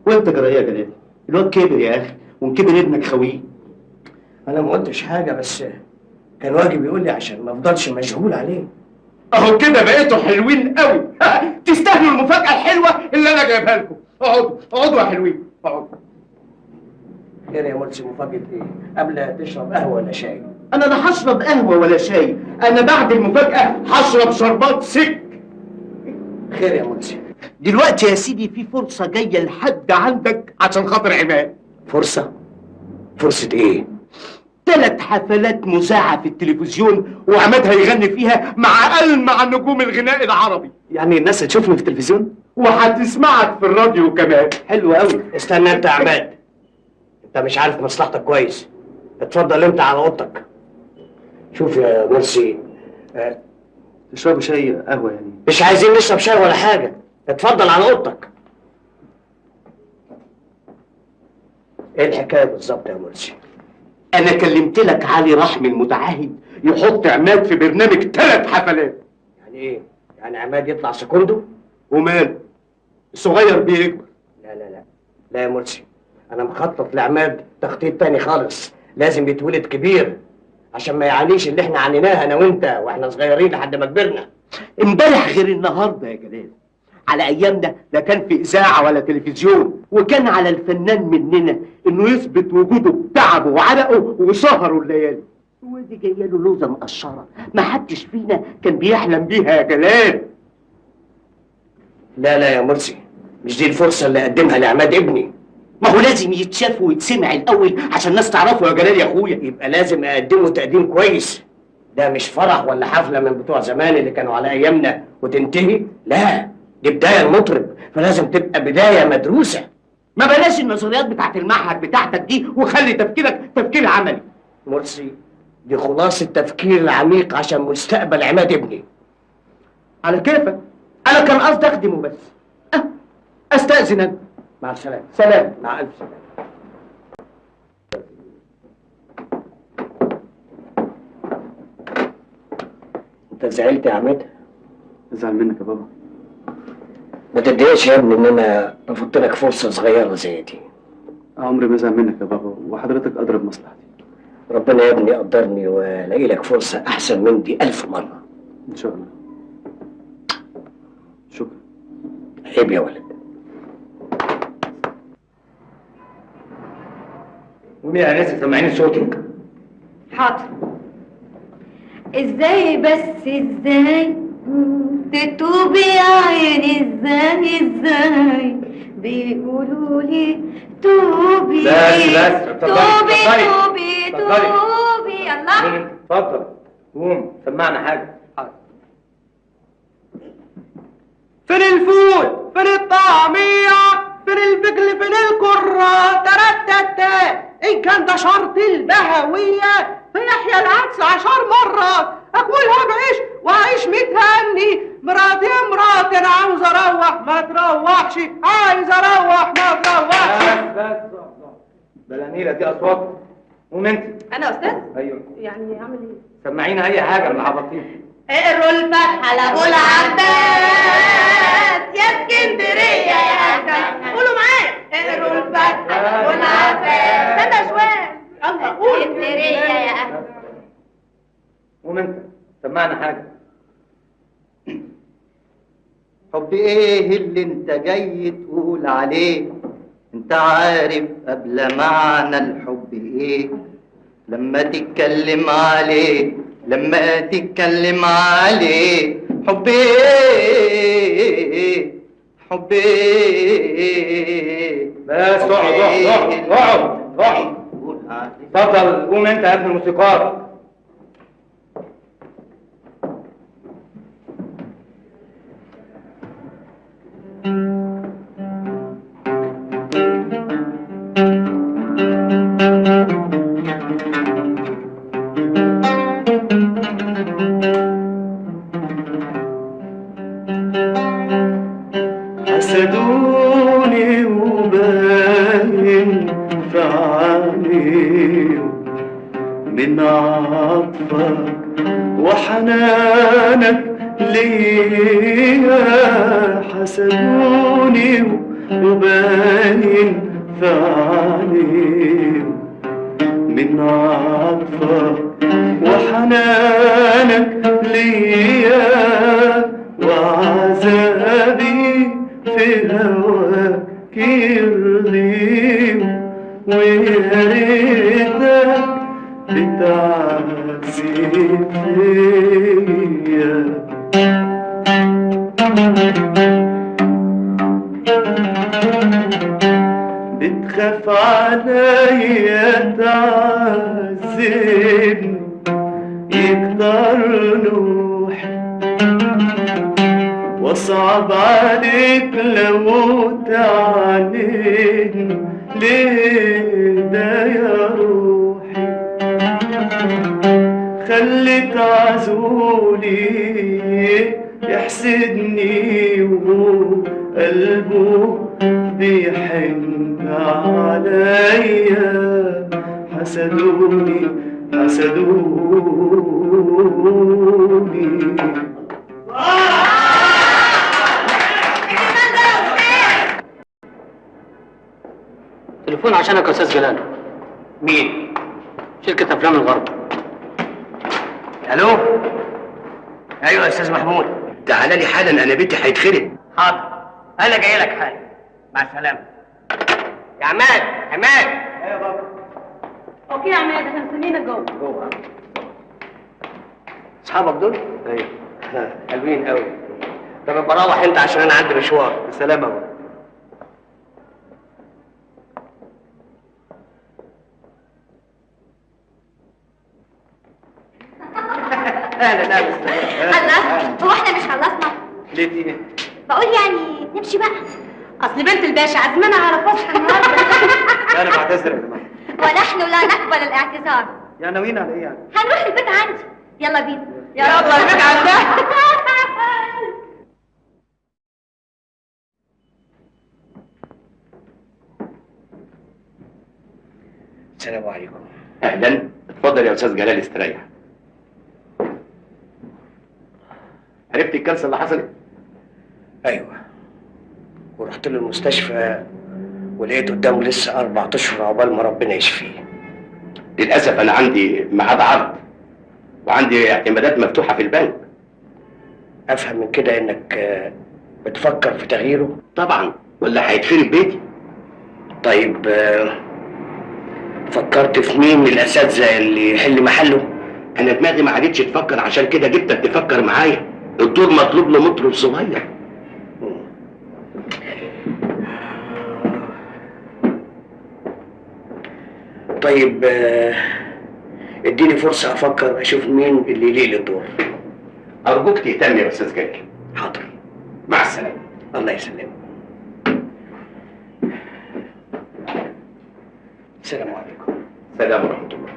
وانت جرى ايه يا جلال؟ الواد كبر يا اخي، وانكبر ابنك خويه. انا ما قلتش حاجة، بس كان واجب يقول لي عشان ما افضلش مشغول عليه. اهو كده بقيتوا حلوين قوي. تستاهلوا المفاجأة الحلوة اللي انا جايبها لكم. اقعدوا اقعدوا يا حلوين، اقعدوا. خير يا مرسي، مفاجأة ايه؟ قبل تشرب قهوة ولا شاي؟ انا لا هشرب قهوة ولا شاي، انا بعد المفاجأة هشرب شربات سك. خير يا مرسي. دلوقتي يا سيدي في فرصة جاية لحد عندك عشان خاطر عماد. فرصة؟ فرصة ايه؟ 3 حفلات مذاعة في التلفزيون وعماد هيغني فيها مع ألمع نجوم الغناء العربي. يعني الناس هتشوفني في التلفزيون؟ وهتسمعك في الراديو كمان. حلو قوي. استنى انت يا عماد، انت مش عارف مصلحتك كويس. اتفضل انت على اوضتك. شوف يا مرسي، تشربوا شاي قهوة يعني؟ مش عايزين نشرب شاي ولا حاجة، اتفضل على اوضتك. ايه الحكاية بالظبط يا مرسي؟ أنا كلمت لك علي رحمي المتعهد يحط عماد في برنامج 3 حفلات. يعني إيه؟ يعني عماد يطلع سكوندو؟ وماله؟ الصغير بيكبر. لا لا لا لا يا مرسي، أنا مخطط لعماد تخطيط تاني خالص، لازم يتولد كبير عشان ما يعانيش اللي احنا عانيناه أنا وأنت وإحنا صغيرين لحد ما كبرنا. امبارح غير النهارده يا جلال. على ايامنا لا كان في اذاعة ولا تلفزيون، وكان على الفنان مننا انه يثبت وجوده بتعبه وعرقه وسهره الليالي. ودي جاية له لوزه مقشره ما حدش فينا كان بيحلم بيها يا جلال. لا لا يا مرسي، مش دي الفرصة اللي اقدمها لعماد ابني. ما هو لازم يتشاف ويتسمع الاول عشان الناس تعرفه يا جلال يا اخويا. يبقى لازم اقدمه تقديم كويس. ده مش فرح ولا حفلة من بتوع زمان اللي كانوا على ايامنا وتنتهي، لا دي بداية المطرب، فلازم تبقى بداية مدروسة. ما بلاش النظريات بتاعت المعهد بتاعتك دي، وخلي تفكيرك تفكير عملي. مرسي، دي خلاصة التفكير العميق عشان مستقبل عماد ابني. على كيفك، أنا كان قصدي أخدمه بس. أستأذن أنا. مع السلامة. سلام. مع ألف سلامة. أنت زعلت يا عماد؟ أزعل منك يا بابا. ما تتضايقش يا ابني ان انا رفضت لك فرصة صغيرة زي دي. عمري ما ازعل منك يا بابا، وحضرتك ادرى بمصلحتي. ربنا يا ابني يقدرني والاقي لك فرصة احسن من دي 1000 مرة. ان شاء الله. شكرا. عيب يا ولد. قومي يا ناس سامعيني صوتك. حاضر. ازاي بس ازاي تتوبي يا عيني، ازاي ازاي بيقولوا لي توبي. بس بس توبي توبي توبي. يلا اتفضل قوم سمعنا حاجة. فين الفول؟ فين الطعمية؟ فين الفجل؟ فين الكرة؟ ترتت. إن كان ده شرط البهوية فيحيى العدس 10 مرات. أكلها بعيش وأعيش متهني. مراتي مراتي أنا عاوز أروح ما تروحش، عايز أروح ما تروحش. بس بس بلا نيلة دي أصوات. قوم أنت. أنا أستاذ؟ أيوه. يعني أعمل إيه؟ سمعينا أي حاجة من العباطيل. اقروا الفاتحة لأبو العباس يا اسكندرية يا أسد. قولوا معايا اقروا الفاتحة لأبو العباس. استنى شوية. الله قول. اسكندرية يا أسد. قوم أنت سمعنا حاجة. حب ايه اللي انت جاي تقول عليه؟ انت عارف قبل معنى الحب ايه؟ لما تتكلم عليه، لما تتكلم عليه. حب ايه؟ حبي بس اقعد اقعد اقعد اقعد. اتفضل قوم انت يا ابن الموسيقار. حسدوني وباين في عينيهم من عطفك وحنانك ليا، حسدوني وباين في عينيهم من عطفك وحنانك ليا، وعذابي في هواك يرضيهم، ويا ريتك بتعذب فيا. بتخاف عليا تعذبني يكتر نوحي، واصعب عليك لو تعاندني ليه ده يا روحي، خليت عزولي يحسدني وقلبه بيحن عليا، حسدوني حسدوني. تليفون عشانك يا استاذ جلال. مين؟ شركة افلام الغرب. الو. ايوه يا استاذ محمود. تعالى لي حالا، انا بيتي هيتخرب. حاضر، انا جاي لك حالا. مع السلامة. يا عماد، عماد. ايوه بابا. okay يا عماد، احنا مستنيينك جوه. جوه. اصحابك دول؟ ايوه. حلوين قوي. طب ابقى روح انت عشان انا عندي مشوار. بالسلامة يا بابا. اهلا اهلا. الله، هو احنا مش خلصنا؟ ليه في ايه؟ بقول يعني نمشي بقى، اصل بنت الباشا عزمنا على فسحة النهارده. لا انا بعتذر يا جماعة. ونحن لا نقبل الاعتذار. يعني ناويين على ايه يعني؟ هنروح البيت عندي. يلا بينا. يلا البيت عندها. السلام عليكم. اهلا، اتفضل يا استاذ جلال استريح. عرفت الكارثة اللي حصلت؟ ايوه، ورحت له المستشفى ولقيت قدامه لسه 4 اشهر عقبال ما ربنا يشفيه. للاسف انا عندي ميعاد عرض وعندي اعتمادات مفتوحة في البنك. افهم من كده انك بتفكر في تغييره؟ طبعا، ولا هيتخرب بيتي. طيب فكرت في مين من الاساتذة اللي يحل محله؟ انا دماغي ما عادتش تفكر، عشان كده جبتك تفكر معايا. الدور مطلوب له مطرب صغير. طيب اديني فرصة افكر اشوف مين اللي يليق للدور. ارجوك تهتم يا استاذ جلال. حاضر. مع السلامة. الله يسلمك. السلام عليكم. السلام ورحمة الله.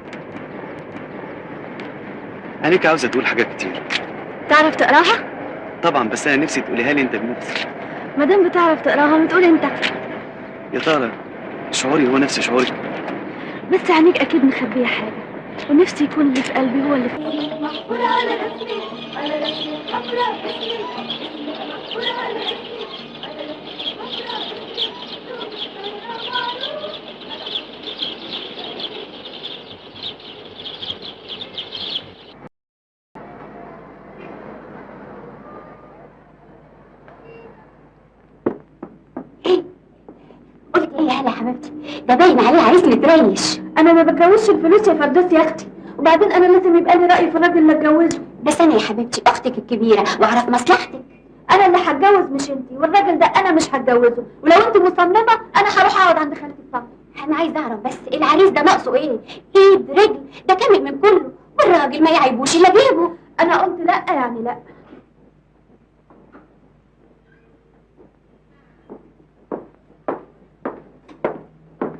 عينيك عاوزة تقول حاجات كتير. تعرف تقراها؟ طبعا، بس انا نفسي تقوليها لي انت بنفسك. ما دام بتعرف تقراها ما تقول انت. يا ترى شعوري هو نفس شعورك؟ بس عينيك اكيد مخبيه حاجة، ونفسي يكون اللي في قلبي هو اللي في قلبي. قلت ايه يا هلا حبيبتي؟ ده باين عليه عريس متريش. انا ما بكوش الفلوس يا فردوس يا اختي، وبعدين انا لازم يبقى لي راي في الراجل اللي اتجوزه. بس انا يا حبيبتي اختك الكبيرة واعرف مصلحتك. انا اللي هتجوز مش انتي، والراجل ده انا مش هتجوزه، ولو انت مصممه انا هروح اقعد عند خالتي الصبح. انا عايزه اعرف بس العريس ده ناقصه ايه؟ ايد رجل ده كامل من كله، والراجل ما يعيبوش الا جيبه. انا قلت لا يعني لا.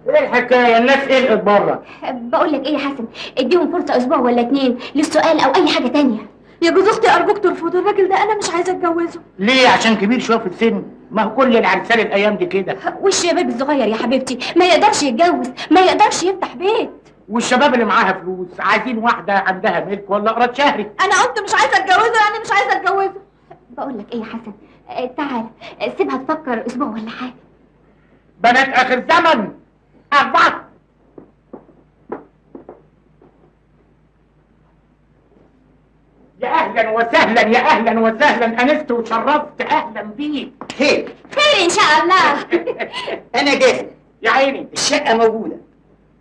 ايه الحكاية؟ الناس قلقت بره. بقول لك ايه يا حسن، اديهم فرصة اسبوع ولا 2 للسؤال او اي حاجة تانية. يا جوز اختي ارجوك ترفضوا الراجل ده، انا مش عايزه اتجوزه. ليه؟ عشان كبير شوية في السن؟ ما هو كل العرسان الايام دي كده. والشباب الصغير يا حبيبتي ما يقدرش يتجوز، ما يقدرش يفتح بيت. والشباب اللي معاها فلوس عايزين واحدة عندها ملك ولا قرض شهري. انا قلت مش عايزه اتجوزه يعني مش عايزه اتجوزه. بقول لك ايه يا حسن، تعال سيبها تفكر اسبوع ولا حاجة. بنات اخر زمن. أربعة. يا أهلا وسهلا، يا أهلا وسهلا، أنست وشرفت، أهلا بيك. خير خير إن شاء الله. أنا جاهز يا عيني. الشقة موجودة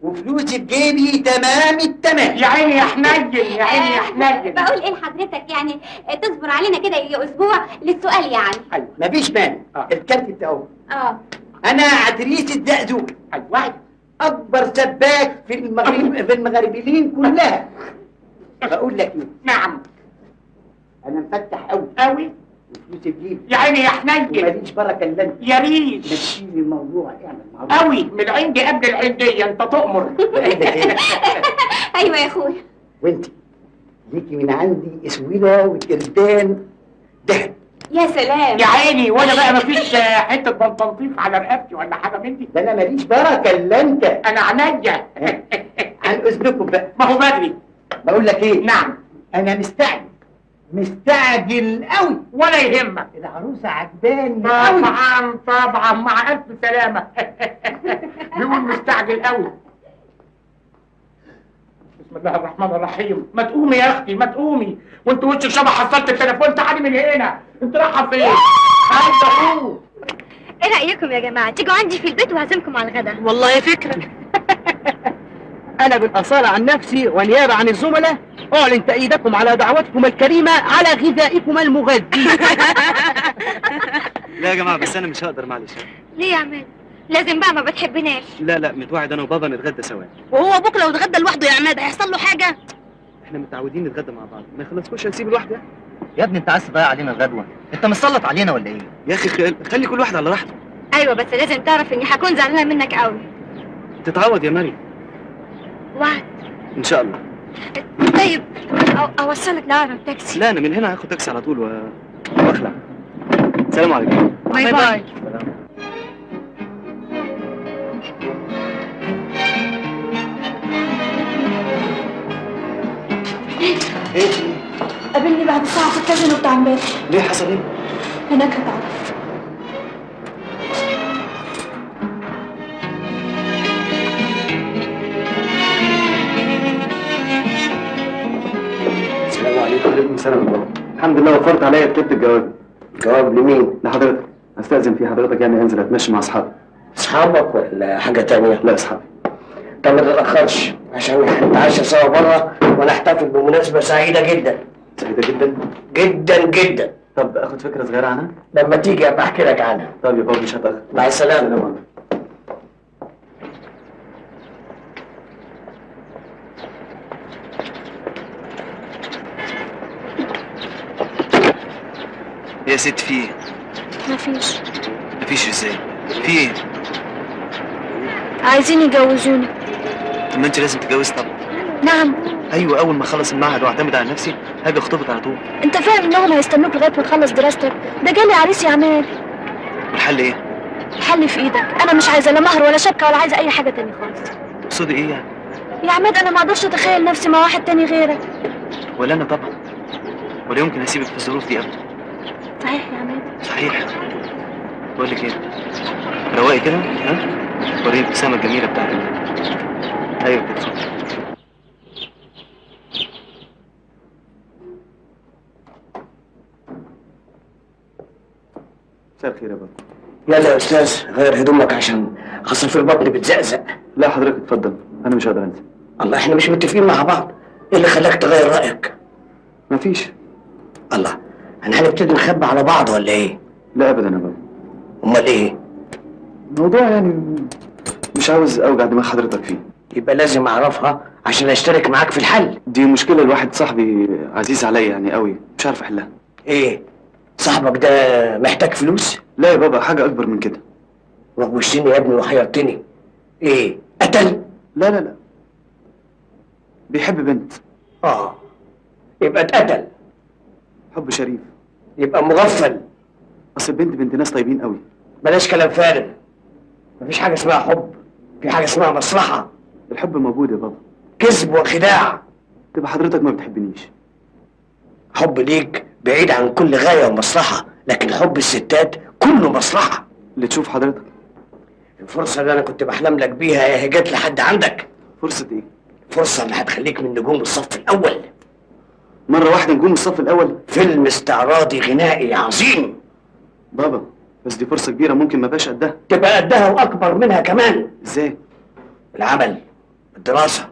وفلوسي في جيبي تمام التمام. يا عيني يا حنين، يا عيني يا حنين. بقول إيه لحضرتك، يعني تصبر علينا كده يجي أسبوع للسؤال يعني. أيوه مفيش مانع. الكارت بتاعه. أنا عدريس الدقدوق. أيوه أكبر سباك في المغرب، في المغربيين كلها. بقول لك إيه؟ نعم. أنا مفتح أوي أوي وفلوسي في جيبي. يا عيني يا حنين. وماليش بركة إلا أنت. يا ريش. مشيلي الموضوع، اعمل معروف. أوي من عندي قبل العندية، أنت تؤمر. بقول لك إيه؟ أيوه يا أخويا. وأنت ليكي من عندي اسويله وكردان دهب. يا سلام يا عيني. وانا بقى مفيش حتة بنطنطيف على رقبتي ولا حاجة من دي؟ ده انا ماليش بركة الا انت. انا عينيا. عن اذنكم بقى. ما هو بدري. بقول لك ايه؟ نعم. انا مستعجل، مستعجل قوي. ولا يهمك، العروسة عجباني قوي. طبعا طبعا، مع الف سلامه. بيقول مستعجل قوي. بسم الله الرحمن الرحيم. ما تقومي يا اختي، ما تقومي وانت وشك شبه حصلت التليفون. تعالي من هنا، انت رايحة فين؟ عايزه اقوم. ايه رايكم يا جماعة تيجوا عندي في البيت وهعزمكم على الغدا؟ والله فكرة. انا بالاصاله عن نفسي ونيابه عن الزملاء اعلن تأييدكم على دعوتكم الكريمة على غذائكم المغذي. لا يا جماعة بس انا مش هقدر، معلش. ليه يا عماد؟ لازم بقى، ما بتحبناش. لا لا، متوعد انا وبابا نتغدى سوا. وهو ابوك لو اتغدى لوحده يا عماد هيحصل له حاجة؟ احنا متعودين نتغدى مع بعض، ما يخلصكوش هنسيب لوحده. يا ابني انت عايز تضيع علينا الغدوه؟ انت مسلط علينا ولا ايه؟ يا اخي خلي كل واحد على راحته. ايوه بس لازم تعرف اني هكون زعلانة منك قوي. تتعوض يا مريم. وعد ان شاء الله. طيب اوصلك لاقرب تاكسي؟ لا انا من هنا هاخد تاكسي على طول واخلع. سلام عليكم. bye bye. ايه؟ قابلني بعد ساعة في الكازينو بتاع امبارح. ليه؟ حصل ايه؟ هناك هتعرف. السلام عليكم. وعليكم السلام يا بابا. الحمد لله وفرت عليا كتبت الجواب. جواب لمين؟ لحضرتك. استأذن في حضرتك يعني انزل اتمشى مع اصحابي. اصحابك ولا حاجة تانية؟ لا اصحابي. طب ما تتأخرش عشان هنتعشى سوا بره ونحتفل بمناسبة سعيدة جدا. سعيدة جدا؟ جدا جدا. طب اخد فكرة صغيرة عنها؟ لما تيجي ابقى احكي لك عنها. طب يا بابا مش هتأخر. مع السلامة. يا ست في ايه؟ مفيش. مفيش ازاي؟ في ايه؟ عايزين يجوزوني. طب ما انت لازم تتجوزي طبعا. نعم. ايوه اول ما اخلص المعهد واعتمد على نفسي هاجي اخطبك على طول. انت فاهم انهم هيستنوك لغاية ما تخلص دراستك؟ ده جالي عريس يا عماد. والحل ايه؟ الحل في ايدك، انا مش عايزه لا مهر ولا شبكة ولا عايزه اي حاجة تاني خالص. تقصدي ايه يعني؟ يا عماد انا ما اقدرش اتخيل نفسي مع واحد تاني غيرك. ولا انا طبعا، ولا يمكن اسيبك في الظروف دي ابدا. صحيح يا عماد؟ صحيح. بقول لك ايه؟ رواقي كده، ها؟ وريني الابتسامة الجميلة بتاعتك. ايوه كده. مساء الخير يا بابا. يلا يا استاذ غير هدومك عشان عصافير بطني بتزقزق. لا حضرتك اتفضل، انا مش هقدر انزل. الله، احنا مش متفقين مع بعض، ايه اللي خلاك تغير رايك؟ مفيش. الله، احنا هنبتدي نخبي على بعض ولا ايه؟ لا ابدا يا بابا. امال ايه؟ الموضوع يعني مش عاوز اوجع دماغ حضرتك فيه. يبقى لازم اعرفها عشان اشترك معاك في الحل. دي مشكلة الواحد صاحبي عزيز عليا يعني قوي، مش عارف احلها. ايه؟ صاحبك ده محتاج فلوس؟ لا يا بابا، حاجة اكبر من كده. وغشتني يا ابني وحيرتني. ايه؟ قتل؟ لا لا لا، بيحب بنت. اه يبقى اتقتل. حب شريف. يبقى مغفل. اصل البنت بنت ناس طيبين قوي. بلاش كلام فارغ، مفيش حاجة اسمها حب، في حاجة اسمها مصلحة. الحب موجود يا بابا. كذب وخداع. تبقى حضرتك ما بتحبنيش. حب ليك بعيد عن كل غاية ومصلحه، لكن حب الستات كله مصلحة. اللي تشوف حضرتك. الفرصة اللي انا كنت بحلم لك بيها يا جت لحد عندك. فرصة ايه؟ فرصة اللي هتخليك من نجوم الصف الاول. مرة واحدة نجوم الصف الاول؟ فيلم استعراضي غنائي عظيم. بابا بس دي فرصة كبيرة، ممكن ما بقاش قدها. تبقى قدها واكبر منها كمان. ازاي؟ العمل، الدراسة،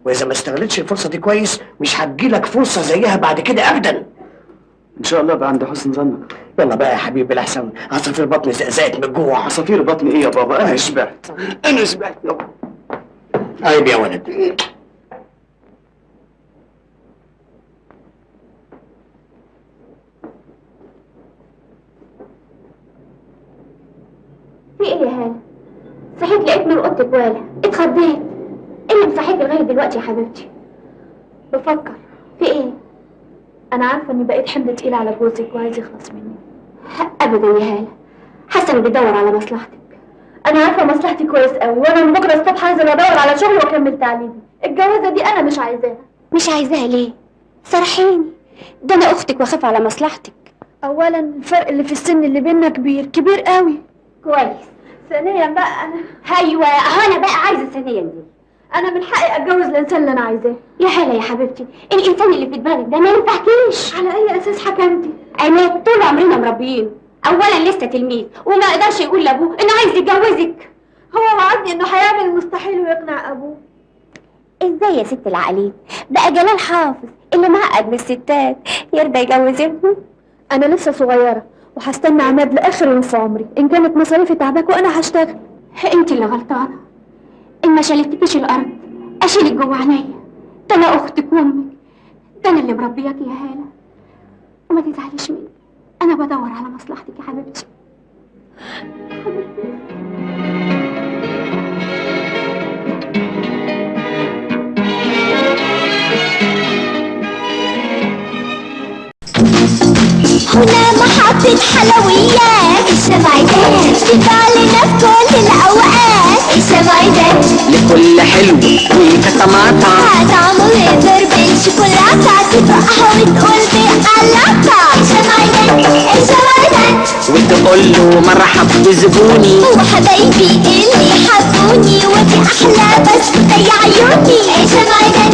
واذا ما استغلتش الفرصة دي كويس مش هتجيلك فرصة زيها بعد كده ابدا. ان شاء الله بقى عند حسن ظنك. يلا بقى يا حبيبي، لحسن عصافير بطني زقزقت من الجوع. عصافير بطني ايه يا بابا؟ انا شبعت، انا شبعت يابا. عيب يا ولد. في ايه يا هاله؟ صحيت لقيت نور اوضتك والع، اتخضيت. ايه اللي مصحيك لغاية دلوقتي يا حبيبتي؟ بفكر. في ايه؟ انا عارفه اني بقيت حمل تقيل على جوزك وعايز يخلص مني. ابدا يا هاله، حسن بيدور على مصلحتك. انا عارفه مصلحتي كويس قوي، وانا من بكره الصبح هنزل ادور على شغل واكمل تعليمي. الجوازه دي انا مش عايزاها. مش عايزاها ليه؟ صرحيني، ده انا اختك واخاف على مصلحتك. اولا الفرق اللي في السن اللي بينا كبير كبير قوي. كويس. ثانيا بقى انا، ايوه انا بقى عايزه ثانيا دي. انا من حقي اتجوز الانسان اللي انا عايزاه. يا هلا يا حبيبتي، الانسان اللي في دماغك ده ما ينفعكيش. على اي اساس حكمتي؟ انا طول عمرنا مربيين، اولا لسه تلميذ وما يقدرش يقول لابوه انه عايز يتجوزك. هو وعدني انه هيعمل المستحيل ويقنع ابوه. ازاي يا ست العقلين؟ بقى جلال حافظ اللي معقد من الستات يرضى يجوز ابنه؟ انا لسه صغيرة وهستنى عماد لاخر يوم في عمري، ان كانت مصاريفي تعباك وانا هشتغل. انت اللي غلطانة، ان ما شالتكيش الارض اشيلك جوه عينيا. ده انا اختك وامك، ده انا اللي مربياك يا هاله. وما تزعليش مني، انا بدور على مصلحتك يا حبيبتي. حبيبتي. هنا محطة حلويات الشمعدان، تفعلنا في كل الأوقات الشمعدان. لكل حلو وكتماطة طعمه يقدر بالشوكولاتة، تفقها وتقول بقلاطة الشمعدان الشمعدان. وتقول له مرحب بزبوني وحبايبي اللي حبوني، ودي أحلى بسكوتة يا عيوني الشمعدان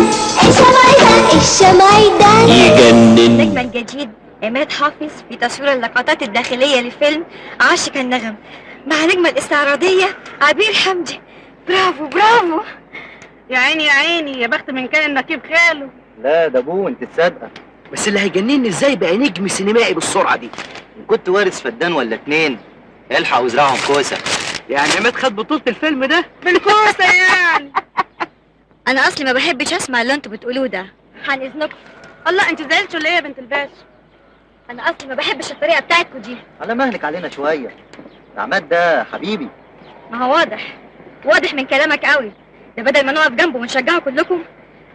الشمعدان الشمعدان. يجنن. النجم الجديد عماد حافظ في تصوير اللقطات الداخلية لفيلم عاشق النغم مع نجمة الاستعراضية عبير حمدي. برافو برافو. يا عيني يا عيني، يا بخت من كان النكيب خاله. لا ده ابوه، انت تصدق. بس اللي هيجنني ازاي بقى نجم سينمائي بالسرعة دي؟ كنت وارث فدان ولا اتنين، الحق وازرعهم كوسة. يعني عماد خد بطولة الفيلم ده بالكوسة يعني؟ انا اصلي ما بحبش اسمع اللي انتوا بتقولوه ده. عن اذنكم. الله، انت زعلتوا ليه يا بنت الباشا؟ انا اصلي ما بحبش الطريقة بتاعتكم دي. على مهلك علينا شوية، عماد ده حبيبي. ما هو واضح، واضح من كلامك قوي. ده بدل ما نقف جنبه ونشجعه كلكم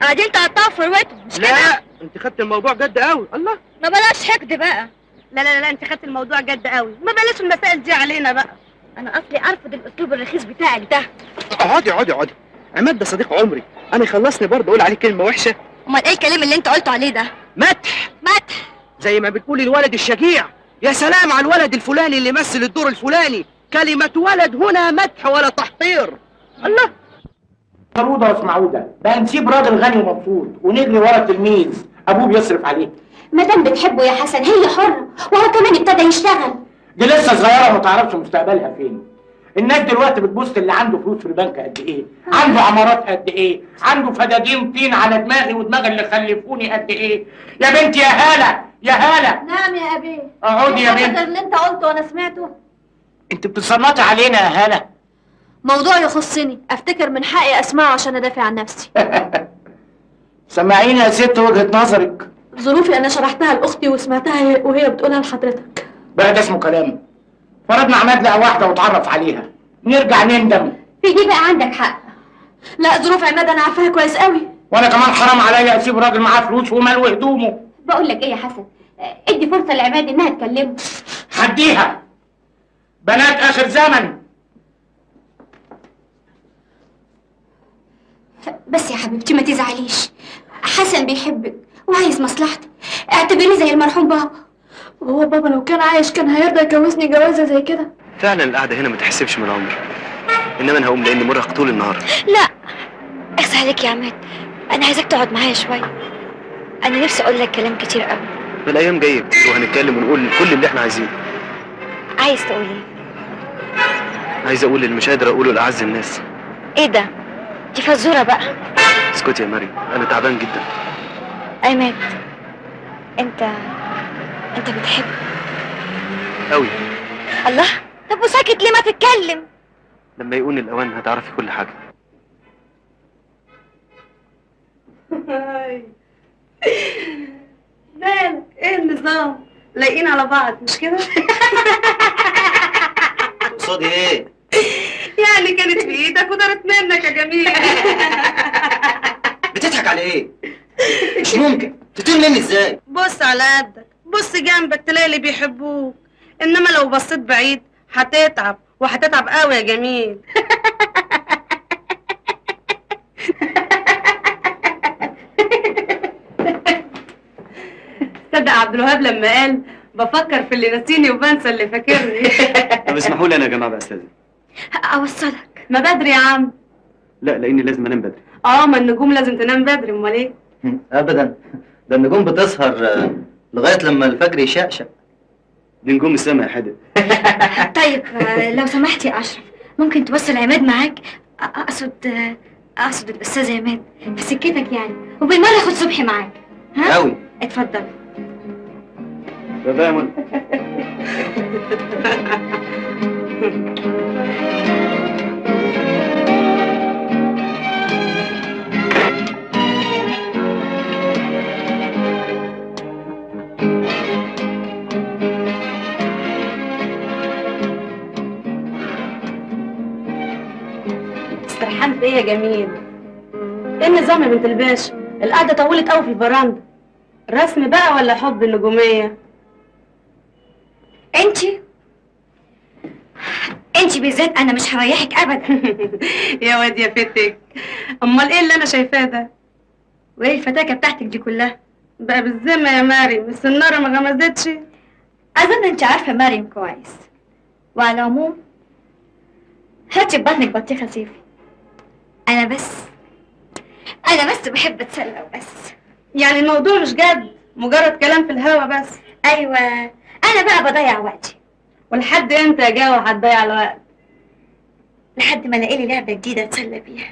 قاعدين تقطعوا فروته، مش كده؟ لا انت خدت الموضوع جد قوي. الله، ما بلاش حقد بقى. لا لا لا، انت خدت الموضوع جد قوي، ما بلاش المسائل دي علينا بقى. انا اصلي ارفض الاسلوب الرخيص بتاعك ده. اقعدي اقعدي اقعدي، عماد ده صديق عمري، انا يخلصني برضه اقول عليه كلمة وحشة؟ امال ايه الكلام اللي انت قلته عليه ده؟ مدح. مدح زي ما بتقولي الولد الشجيع، يا سلام على الولد الفلاني اللي مثل الدور الفلاني. كلمة ولد هنا مدح ولا تحقير. الله. طرودة واسمعودة بقى، نسيب راجل غني ومبسوط ونجري ورا تلميذ ابوه بيصرف عليه. ما دام بتحبه يا حسن هي حرة، وهو كمان ابتدى يشتغل. دي لسه صغيرة وما تعرفش مستقبلها فين. الناس دلوقتي بتبص اللي عنده فلوس في البنك قد ايه، عنده عمارات قد ايه، عنده فدادين طين على دماغي ودماغ اللي خلفوني قد ايه. يا بنتي يا هالة، يا هاله. نعم يا ابي. اقعدي يا بنت. غير اللي انت قلته وانا سمعته. انت بتصنطي علينا يا هاله. موضوع يخصني، افتكر من حقي اسمعه عشان ادافع عن نفسي. سمعينا يا ست وجهة نظرك. ظروفي انا شرحتها لاختي وسمعتها وهي بتقولها لحضرتك. بقى ده اسمه كلام؟ فرضنا عماد لقى واحدة واتعرف عليها، نرجع نندم. في دي بقى عندك حق. لا، ظروف عماد انا عارفاها كويس قوي. وانا كمان حرام عليا اسيب راجل معاه فلوس ومال وهدومه. بقول لك ايه يا حسن، ادي فرصة لعماد انها تكلمه. هديها. بنات اخر زمن. بس يا حبيبتي ما تزعليش، حسن بيحبك وعايز مصلحتك، اعتبريه زي المرحوم بابا. وهو بابا لو كان عايش كان هيرضى يجوزني جوازه زي كده؟ فعلا القعدة هنا ما تحسبش من العمر، انما انا هقوم لاني مرهق طول النهار. لا اخس عليك يا عماد، انا عايزاك تقعد معايا شوية، انا نفسي اقول لك كلام كتير قوي. ما الايام جاية كتير وهنتكلم ونقول كل اللي احنا عايزينه. عايز تقول ايه؟ عايز اقول اللي مش قادر اقوله لاعز الناس. ايه ده؟ دي فزوره بقى. اسكتي يا مريم، انا تعبان جدا. عماد انت بتحب قوي. الله، طب وساكت ليه؟ ما تتكلم. لما يكون الاوان هتعرفي كل حاجة. مالك؟ ايه النظام؟ لايقين على بعض مش كده؟ تقصدي ايه؟ يعني كانت في ايدك ودارت منك يا جميل. بتضحك على ايه؟ مش ممكن تطير مني ازاي؟ بص على قدك، بص جنبك تلاقي اللي بيحبوك، انما لو بصيت بعيد هتتعب، وهتتعب قوي يا جميل. صدق عبد الوهاب لما قال بفكر في اللي نسيني وبنسى اللي فاكرني. طب اسمحوا لي انا يا جماعة بقى استاذن. اوصلك؟ ما بدري يا عم. لا لاني لازم انام بدري. ما النجوم لازم تنام بدري، امال ايه؟ ابدا، ده النجوم بتسهر لغاية لما الفجر يشقشق. دي نجوم السما يا حدق. طيب لو سمحت يا اشرف، ممكن توصل عماد معاك؟ اقصد الاستاذ عماد في سكتك يعني، وبالمره خد صبحي معاك. ها؟ قوي. اتفضل. bye يا منى. سرحان في ايه يا جميل؟ ايه النظام يا بنت الباشا؟ القعدة طولت قوي في الفرندا. رسم بقى ولا حب النجومية؟ انتي بالذات انا مش هريحك ابدا. يا واد يا فتك، امال ايه اللي انا شايفاه ده؟ وايه الفتاكة بتاعتك دي كلها؟ بقى بالذمه يا مريم، السناره ما غمزتش. اظن انت عارفه مريم كويس، وعلى العموم حطي في بطنك بطيخه صيفي. انا بس بحب اتسلى وبس. يعني الموضوع مش جد، مجرد كلام في الهوا بس. ايوه، انا بقى بضيع وقتي. ولحد امتى يا جاوة هتضيع الوقت؟ لحد ما الاقي لي لعبه جديدة اتسلى بيها.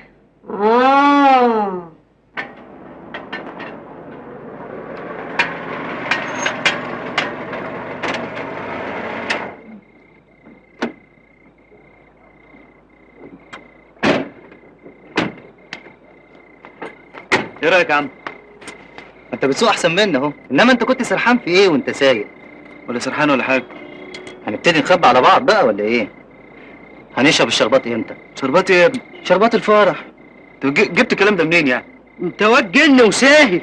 ايه رايك يا عم؟ انت بتسوق احسن مني اهو، انما انت كنت سرحان في ايه وانت سايق؟ ولا سرحان ولا حاجة. هنبتدي نخبي على بعض بقى ولا ايه؟ هنشرب الشربات امتى؟ شربات ايه يا ابني؟ شربات الفرح. انت جبت الكلام ده منين يعني؟ انت واد جن وساهل.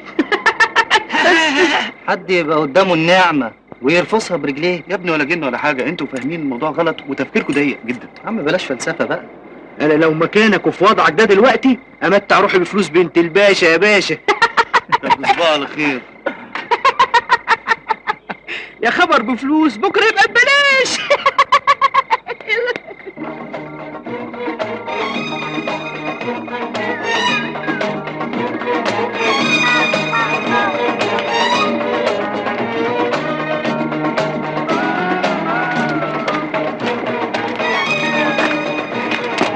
حد يبقى قدامه النعمة ويرفصها برجليه؟ يا ابني ولا جن ولا حاجة، انتوا فاهمين الموضوع غلط وتفكيركم ضيق جدا. يا عم بلاش فلسفة بقى. انا لو مكانك وفي وضعك ده دلوقتي امتع روحي بفلوس بنت الباشا يا باشا. طب صباح الخير. يا خبر، بفلوس بكره يبقى ببلاش.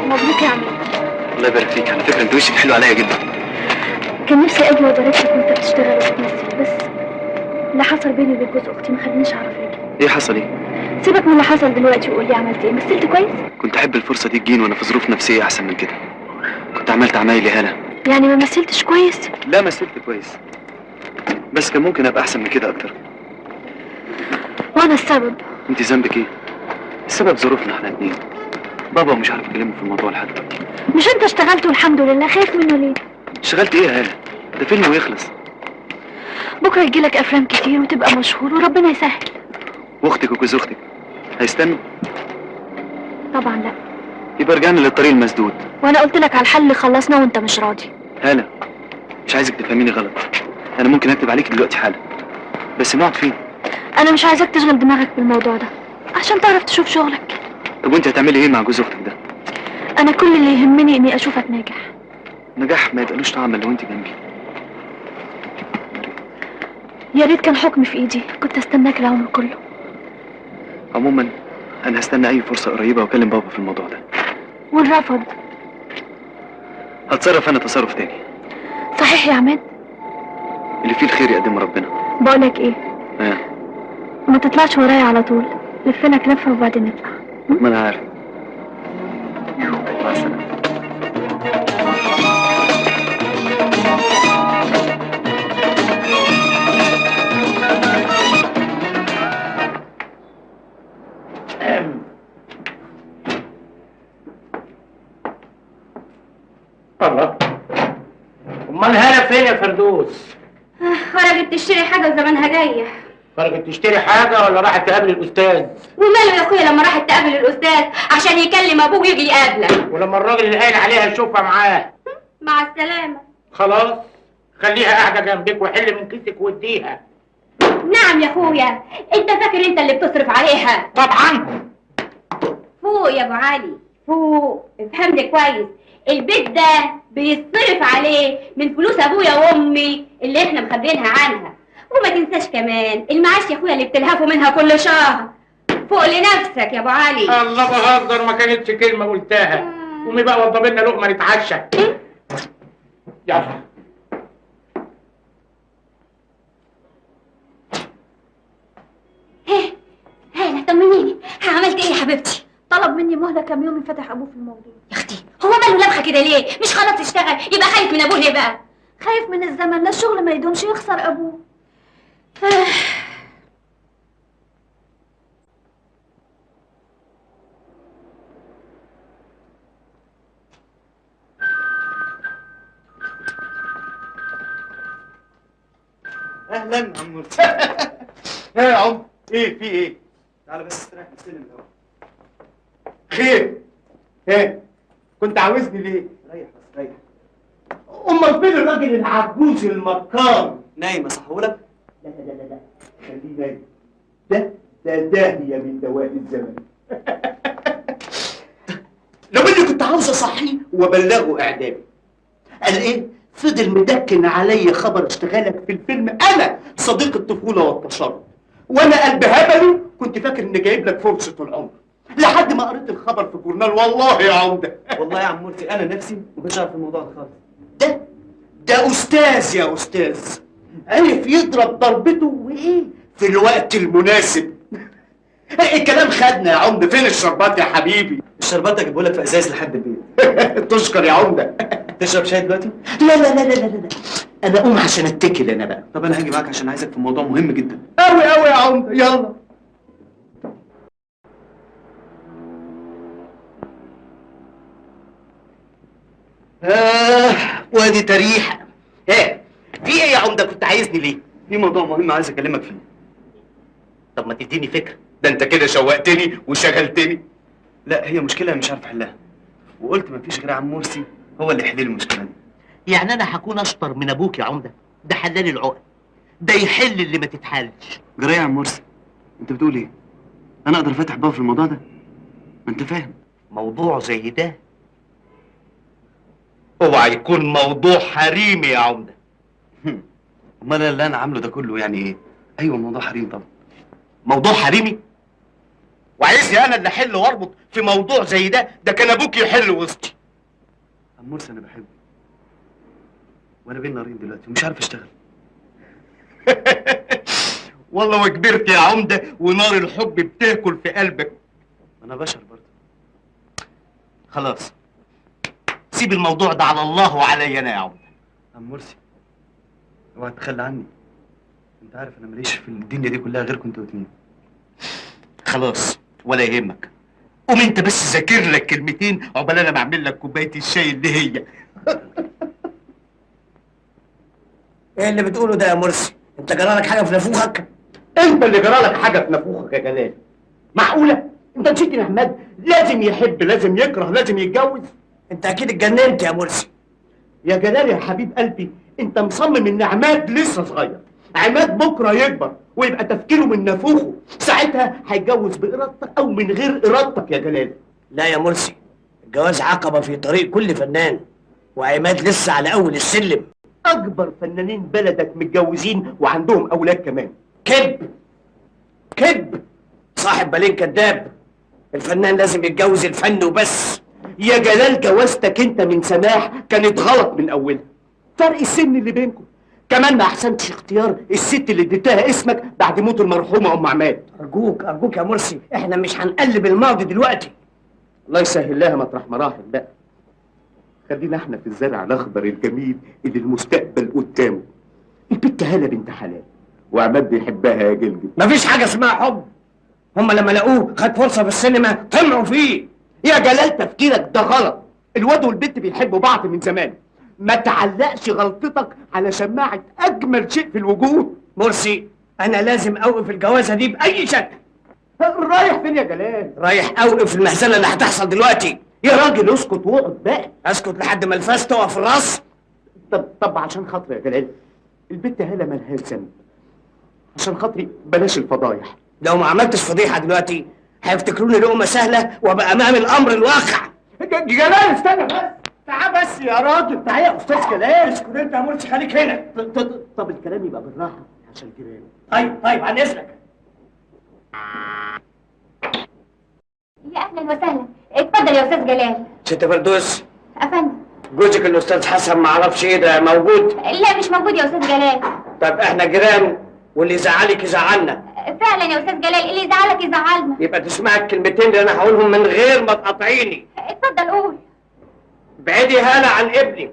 مبروك يا عماد. الله يبارك فيك. على فكرة انت وشك حلو عليا جدا. كان نفسي اجي وابارك لك وانت بتشتغل وبتمثل، بس اللي حصل بيني وبين جوز اختي ما خلينيش اعرف اجي. ايه حصل ايه؟ سيبك من اللي حصل دلوقتي وقول لي عملت ايه. مثلت كويس؟ كنت احب الفرصة دي تجيني وانا في ظروف نفسية احسن من كده. كنت عملت عمايل يا هاله. يعني ما مثلتش كويس؟ لا مثلت كويس، بس كان ممكن ابقى احسن من كده اكتر. وانا السبب. انت ذنبك ايه؟ السبب ظروفنا احنا اتنين. بابا مش عارف اكلمه في الموضوع لحد دلوقتي. مش انت اشتغلت والحمد لله، خايف منه ليه؟ اشتغلت ايه يا هاله؟ ده فيلم ويخلص. بكره يجيلك افلام كتير وتبقى مشهور وربنا يسهل. واختك وجوز اختك هيستنوا؟ طبعا لا. يبقى رجعنا للطريق المسدود. وانا قلت لك على الحل اللي خلصنا وانت مش راضي. هاله مش عايزك تفهميني غلط، انا ممكن اكتب عليك دلوقتي حالا، بس نقعد فين؟ انا مش عايزاك تشغل دماغك بالموضوع ده عشان تعرف تشوف شغلك. طب وانت هتعملي ايه مع جوز اختك ده؟ انا كل اللي يهمني اني اشوفك ناجح. نجاح ما يبقالوش طعم لو انت جنبي. يا ريت كان حكمي في ايدي، كنت استناك العمر كله. عموما انا هستنى اي فرصة قريبه واكلم بابا في الموضوع ده. والرفض؟ هتصرف انا تصرف تاني. صحيح يا عماد؟ اللي فيه الخير يقدمه ربنا. بقولك ايه؟ ايه؟ ما تطلعش ورايا على طول، لفلك لفه وبعدين نطلع. ما انا عارف. مع السلامة. الله، امال هاله فين يا فردوس؟ خرجت تشتري حاجة وزمانها جاية. خرجت تشتري حاجة ولا راحت تقابل الاستاذ؟ وماله يا اخويا لما راحت تقابل الاستاذ عشان يكلم ابوه ويجي يقابلك. ولما الراجل اللي قايل عليها يشوفها معاه. مع السلامة. خلاص خليها قاعدة جنبك وحل من كيسك واديها. نعم يا اخويا، انت فاكر انت اللي بتصرف عليها؟ طبعا. فوق يا ابو علي، فوق، افهمني كويس. البيت ده بيتصرف عليه من فلوس ابويا وامي اللي احنا مخبيينها عنها، وما تنساش كمان المعاش يا اخويا اللي بتلهفوا منها كل شهر. فوق لنفسك يا ابو علي. الله بهزر، ما كانتش كلمة قلتها. قومي بقى وضبي لنا لقمة نتعشى. يلا. ايه هاله طمنيني، عملت ايه يا حبيبتي؟ طلب مني مهله كام يوم يفتح ابوه في الموضوع. يا اختي هو ماله لبخه كده ليه؟ مش خلاص اشتغل يبقى خايف من ابوه ليه بقى؟ خايف من الزمن، لا الشغل ما يدومش يخسر ابوه. اهلا عم مرسي. ايه يا عم؟ ايه في ايه؟ تعالى بس استريح نستلم الاول. خير؟ ايه؟ كنت عاوزني ليه؟ ريح بس ريح. امال فين الراجل العجوز المكار؟ نايم اصحولك؟ لا لا لا لا خليه نايم. ده داهية من دواء الزمن. لو اني كنت عاوز اصحيه وابلغه اعدامي. قال ايه؟ فضل مدكن عليا خبر اشتغالك في الفيلم انا صديق الطفولة والتشرد، وانا قلب هبلة كنت فاكر اني جايب لك فرصة العمر، لحد ما قريت الخبر في الجورنال. والله يا عمده. والله يا عم مرسي انا نفسي ما كنتش اعرف الموضوع ده خالص. ده استاذ يا استاذ، عرف يضرب ضربته وايه في الوقت المناسب. الكلام خدنا يا عمده. فين الشربات يا حبيبي؟ الشربات اجيبه لك في ازاز لحد البيت. تشكر يا عمده. تشرب شاي دلوقتي؟ لا لا لا لا لا لا، انا اقوم عشان اتكل انا بقى. طب انا هاجي معاك عشان عايزك في موضوع مهم جدا. قوي قوي يا عمده، يلا. وادي تريحه. ايه في ايه يا عمده؟ كنت عايزني ليه؟ في موضوع مهم عايز اكلمك فيه. طب ما تديني فكرة، ده انت كده شوقتني وشغلتني. لا هي مشكلة مش عارف احلها، وقلت مفيش غير عم مرسي هو اللي يحل لي المشكلة دي. يعني انا هكون اشطر من ابوك يا عمده؟ ده حلال العقد، ده يحل اللي ما تتحلش. جرى يا عم مرسي، انت بتقول ايه؟ انا اقدر افتح باب في الموضوع ده؟ ما انت فاهم. موضوع زي ده اوعى يكون موضوع حريمي يا عمده. امال اللي انا عامله ده كله يعني ايه؟ ايوه موضوع حريم طبعا. موضوع حريمي؟ وعايزني انا اللي احل واربط في موضوع زي ده؟ ده كان ابوك يحل وسطي. عم مرسي انا بحبه، وانا بين نارين دلوقتي ومش عارف اشتغل. والله وكبرت يا عمده ونار الحب بتاكل في قلبك. انا بشر برضه. خلاص سيب الموضوع ده على الله وعليا انا يا عمده. عم مرسي اوعى تتخلى عني، انت عارف انا ماليش في الدنيا دي كلها غيركم انتوا اتنين. خلاص ولا يهمك، قوم انت بس ذاكر لك كلمتين عقبال انا ما اعمل لك كوباية الشاي اللي هي. ايه اللي بتقوله ده يا مرسي؟ انت جرالك حاجة في نافوخك؟ انت اللي جرالك حاجة في نافوخك يا جلال. معقولة؟ انت نسيت ان احمد لازم يحب، لازم يكره، لازم يتجوز؟ انت اكيد اتجننت يا مرسي. يا جلال يا حبيب قلبي، انت مصمم ان عماد لسه صغير. عماد بكره يكبر ويبقى تفكيره من نافوخه، ساعتها هيتجوز بارادتك او من غير ارادتك يا جلال. لا يا مرسي، الجواز عقبه في طريق كل فنان، وعماد لسه على اول السلم. اكبر فنانين بلدك متجوزين وعندهم اولاد كمان. كذب كذب، صاحب بالين كذاب. الفنان لازم يتجوز الفن وبس. يا جلال جوازتك انت من سماح كانت غلط من اولها، فرق السن اللي بينكم، كمان ما احسنتش اختيار الست اللي اديتها اسمك بعد موت المرحومة ام عماد. ارجوك ارجوك يا مرسي، احنا مش هنقلب الماضي دلوقتي. الله يسهل لها مطرح مراحل بقى. خلينا احنا في الزرع الاخضر الجميل اللي المستقبل قدامه. البت هاله بنت حلال وعماد بيحبها يا جلجل. مفيش حاجة اسمها حب، هما لما لقوه خد فرصة في السينما طمعوا فيه. يا جلال تفكيرك ده غلط، الواد والبت بيحبوا بعض من زمان. ما تعلقش غلطتك على شماعة أجمل شيء في الوجود. مرسي أنا لازم أوقف الجوازة دي بأي شكل. رايح فين يا جلال؟ رايح أوقف المهزلة اللي هتحصل دلوقتي. يا راجل اسكت واقعد بقى. أسكت لحد ما الفاس تقف في الراس؟ طب عشان خاطري يا جلال، البت هالة مالهاش ذنب. عشان خاطري بلاش الفضايح. لو ما عملتش فضيحة دلوقتي هيفتكروني لقمة سهلة وابقى أمام الأمر الواقع. جلال استنى بس، تعال بس يا راجل، تعال يا أستاذ جلال. اسكت أنت يا مرسي، خليك هنا. طب الكلام يبقى بالراحة عشان جيرانه. طيب عن إذنك. يا أهلا وسهلا، اتفضل يا أستاذ جلال. ست فردوس. أفندم. جوزك الأستاذ حسن ما اعرفش إيه ده موجود؟ لا مش موجود يا أستاذ جلال. طب إحنا جيران واللي يزعلك يزعلنا. فعلا يا أستاذ جلال، اللي يزعلك يزعلنا. يبقى تسمعي الكلمتين اللي أنا هقولهم من غير ما تقاطعيني. اتفضل قول. ابعدي هالة عن ابني،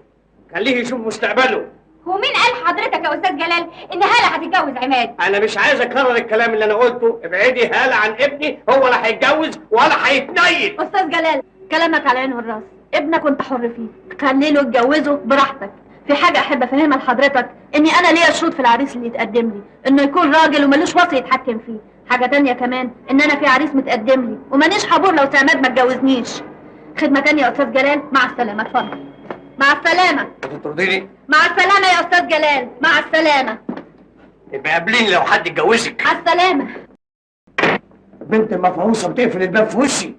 خليه يشوف مستقبله. ومين قال حضرتك يا أستاذ جلال إن هالة هتتجوز عماد؟ أنا مش عايز أكرر الكلام اللي أنا قلته، ابعدي هالة عن ابني، هو لا هيتجوز ولا هيتنيل. أستاذ جلال كلامك على العين والراس، ابنك وأنت حر فيه، خليه له يتجوزه براحتك. في حاجة أحب أفهمها لحضرتك، إني أنا ليا شروط في العريس اللي يتقدم لي، إنه يكون راجل وملوش وصي يتحكم فيه. حاجة تانية كمان، إن أنا في عريس متقدم لي ومانيش حبور لو عماد ما اتجوزنيش. خدمة تانية يا أستاذ جلال، مع السلامة. اتفضل. مع السلامة. هتطرديني؟ مع السلامة يا أستاذ جلال، مع السلامة. يبقى قابليني لو حد اتجوزك. مع السلامة. بنت مفعوصة بتقفل الباب في وشي.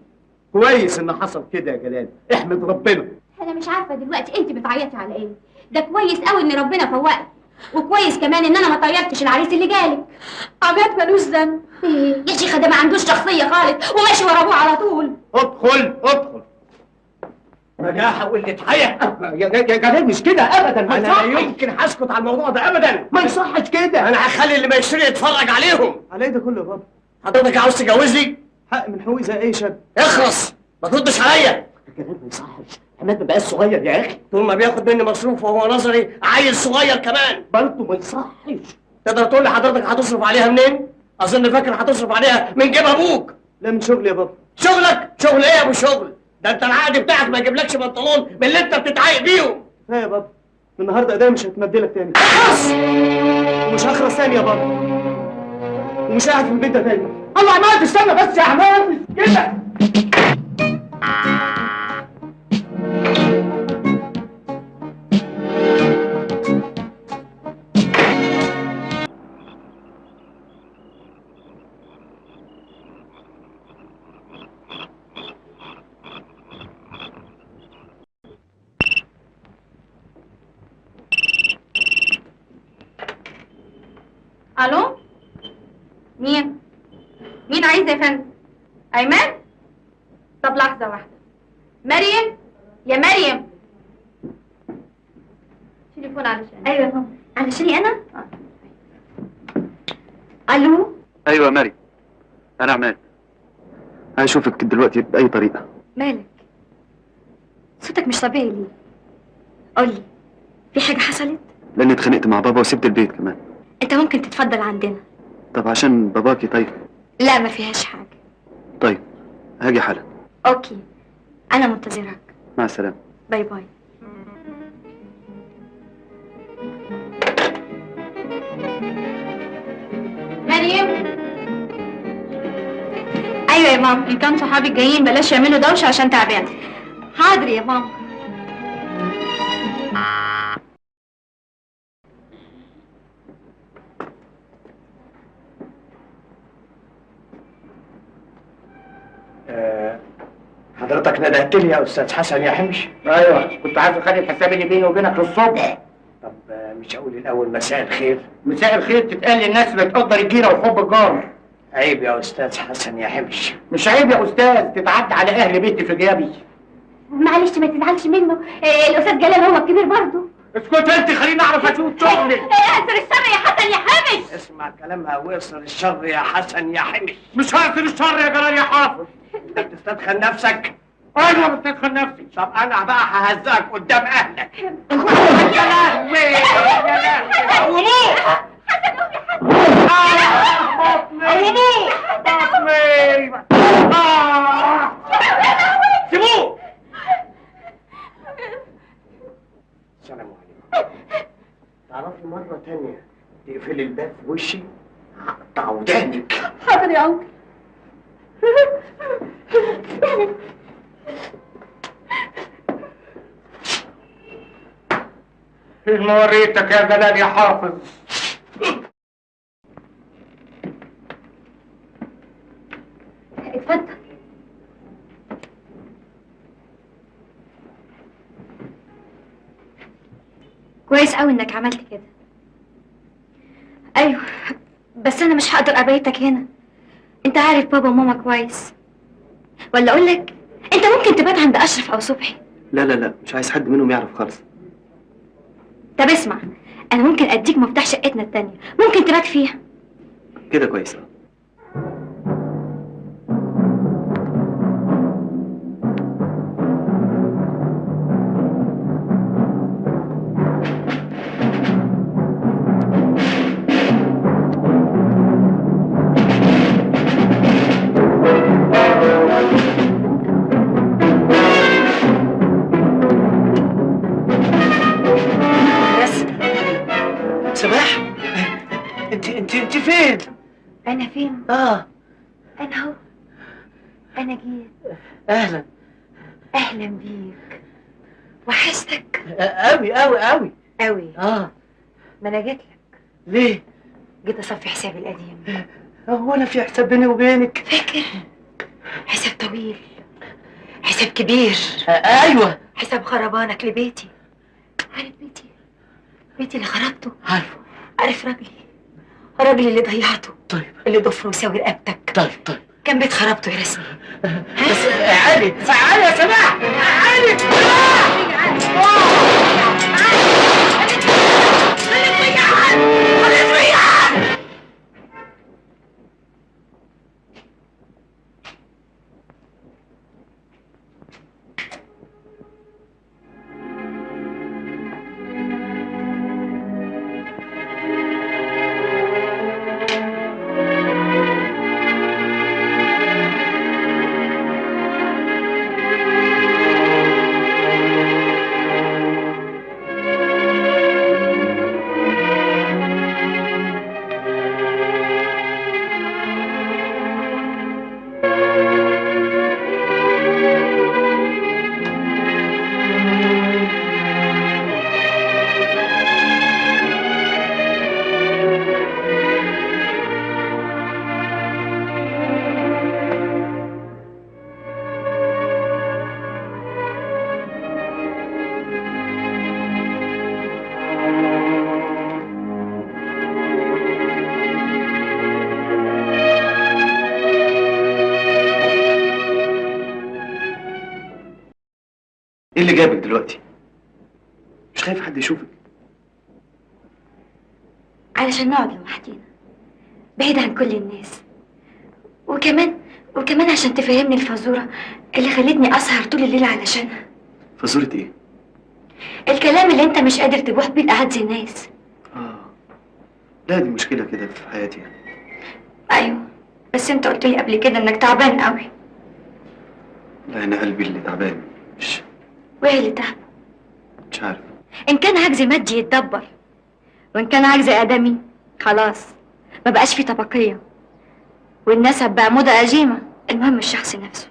كويس إن حصل كده يا جلال، احمد ربنا. أنا مش عارفة دلوقتي أنت بتعيطي على إيه؟ ده كويس قوي إن ربنا فوقك، وكويس كمان إن أنا ما طيرتش العريس اللي جالك. عماد ملوش ذنب. إيه يا شيخة، ده ما عندوش شخصية خالص وماشي ورا أبوه على طول. ادخل ادخل. بجاحة وقلة حياة. يا جلال مش كده أبدا. أنا لا يمكن هسكت على الموضوع ده أبدا. ما يصحش كده. أنا هخلي اللي ما يشتري يتفرج عليهم. على إيه ده كله يا بابا؟ حضرتك عاوز تجوزني؟ حق من حقوقي زي أي شاب. اخرس، ما تردش عليا. جلال ما يصحش، عماد ما بقاش صغير يا أخي. طول ما بياخد مني مصروف وهو نظري عيل صغير كمان. برضه ما يصحش. تقدر تقول لي حضرتك هتصرف عليها منين؟ أظن فاكر هتصرف عليها من جيب أبوك. لا من شغلي يا بابا. شغلك؟ شغل إيه يا أبو شغل؟ ده أنت العقد بتاعك ما يجيبلكش بنطلون من اللي أنت بتتعايق بيهم. لا يا بابا، من النهارده ايديا مش هتمدلك تاني. اخرس. ومش هخرس تاني يا بابا، ومش قاعد في البيت ده تاني. الله عماد استنى بس يا عماد، مش كده. الو، مين؟ مين عايز يا فندم؟ ايمن؟ طب لحظة واحدة. مريم، يا مريم، تليفون علشان. ايوه يا ماما، علشاني انا؟ الو. ايوه يا مريم، انا عماد. عايز اشوفك دلوقتي باي طريقه. مالك؟ صوتك مش طبيعي ليه؟ قولي، في حاجة حصلت؟ لاني اتخانقت مع بابا وسبت البيت كمان. انت ممكن تتفضل عندنا. طب عشان باباكي؟ طيب. لا ما فيهاش حاجة. طيب هاجي حالا. okay، انا منتظرك. مع السلامة. bye bye. مريم. ايوه يا ماما. ان كان صحابك جايين بلاش يعملوا دوشه عشان تعبانة. حاضر يا ماما. حضرتك ندهت لي يا استاذ حسن يا حمش؟ ايوه، كنت عايز اخلي الحساب اللي بيني وبينك للصبح. طب مش هقول الاول مساء الخير؟ مساء الخير تتقال للناس اللي تقدر الجيرة وحب الجار. عيب يا استاذ حسن يا حمش. مش عيب يا استاذ تتعدى على اهل بيتي في غيابي. معلش ما تزعلش منه، الاستاذ جلال هو الكبير برضه. اسكت انت، خليني اعرف اشوف شغلي. اقصر الشر يا حسن يا حمش. اسمع كلامها واقصر الشر يا حسن يا حمش. مش هقصر الشر يا جلال يا حافظ. انت بتستدخل نفسك؟ ايوه بستدخل نفسي. طب انا بقى ههزقك قدام اهلك. يا لهوي يا لهوي، قوموه حسن، قوم يا حسن. قوموه بطني. سيبوه. السلام عليكم. تعرفي مرة تانية تقفلي الباب في وشي هقطع ودانك. حاضر يا انكل. موريتك يا جلال يا حافظ. اتفضل. كويس قوي انك عملت كده. ايوه بس انا مش هقدر ابيتك هنا، انت عارف بابا وماما كويس. ولا اقول لك انت ممكن تبات عند اشرف او صبحي. لا لا لا، مش عايز حد منهم يعرف خالص. طب اسمع، انا ممكن اديك مفتاح شقتنا التانية، ممكن تبات فيها. كده كويس. سماح، انت فين؟ انا فين؟ انا اهو، انا جيت. اهلا. اهلا بيك، وحشتك قوي قوي قوي قوي. ما انا جيت لك. ليه؟ جيت اصفي حسابي القديم. هو انا في حساب بيني وبينك؟ فاكر؟ حساب طويل، حساب كبير. ايوه، حساب خربانك لبيتي. عارف بيتي؟ بيتي اللي خربته. عارفه. عارف راجلي؟ راجلي اللي ضيعته. طيب. اللي ضفره مساوي رقبتك. طيب طيب. كان بيت خربته يا رسمي. بس عالي عالي يا سماح، عالي ايه اللي جابك دلوقتي؟ مش خايف حد يشوفك؟ علشان نقعد لوحدينا، بعيد عن كل الناس، وكمان عشان تفهمني الفزوره اللي خلتني اسهر طول الليل علشانها. فزوره ايه؟ الكلام اللي انت مش قادر تبوح بيه لأعز الناس. لا دي مشكلة كده في حياتي يعني. ايوه بس انت قلت لي قبل كده انك تعبان قوي. لا انا قلبي اللي تعبان. مش وايه اللي تعب؟ مش عارف. ان كان عجز مادي يتدبر، وان كان عجز ادمي خلاص ما بقاش في طبقية، والنسب بقى موضة قديمة. المهم الشخص نفسه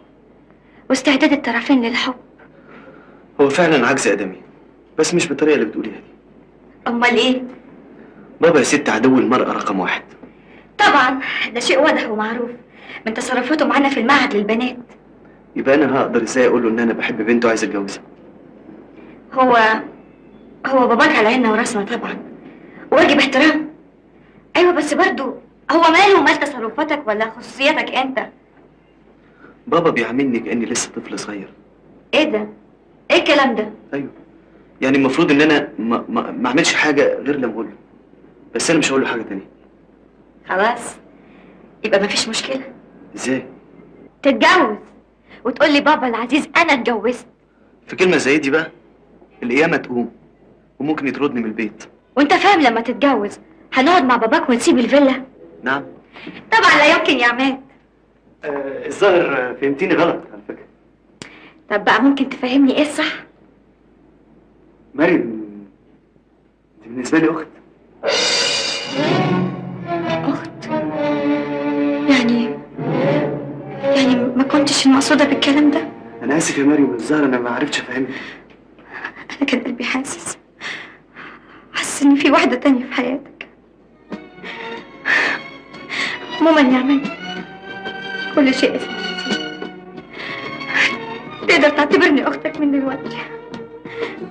واستعداد الطرفين للحب. هو فعلا عجز ادمي، بس مش بالطريقة اللي بتقوليها دي. امال ايه؟ بابا يا ست عدو المرأة رقم 1. طبعا ده شيء واضح ومعروف من تصرفاته معانا في المعهد للبنات. يبقى انا هقدر ازاي اقول له ان انا بحب بنته وعايز اتجوزها؟ هو باباك على عيننا وراسنا طبعا، واجب احترام. ايوه بس برضه هو ماله ومال تصرفاتك ولا خصوصياتك انت؟ بابا بيعاملني كاني لسه طفل صغير. ايه ده؟ ايه الكلام ده؟ ايوه يعني المفروض ان انا ما اعملش حاجة غير لما اقول له، بس انا مش هقول له حاجة تانية. خلاص يبقى مفيش مشكلة. ازاي؟ تتجوز وتقول لي بابا العزيز انا اتجوزت. في كلمة زي دي بقى القيامة تقوم وممكن يطردني من البيت. وانت فاهم لما تتجوز هنقعد مع باباك ونسيب الفيلا؟ نعم طبعا لا يمكن يا عماد. الظاهر فهمتيني غلط على فكرة. طب بقى ممكن تفهمني ايه الصح؟ مريم دي بالنسبة لي اخت. اخت؟ يعني ما كنتش المقصودة بالكلام ده؟ انا اسف يا مريم، الظاهر انا ما عرفتش افهمك. انا كان قلبي حاسس ان في واحدة تانية في حياتك. عموما يا عماد كل شيء اسمه، تقدر تعتبرني اختك من دلوقتي،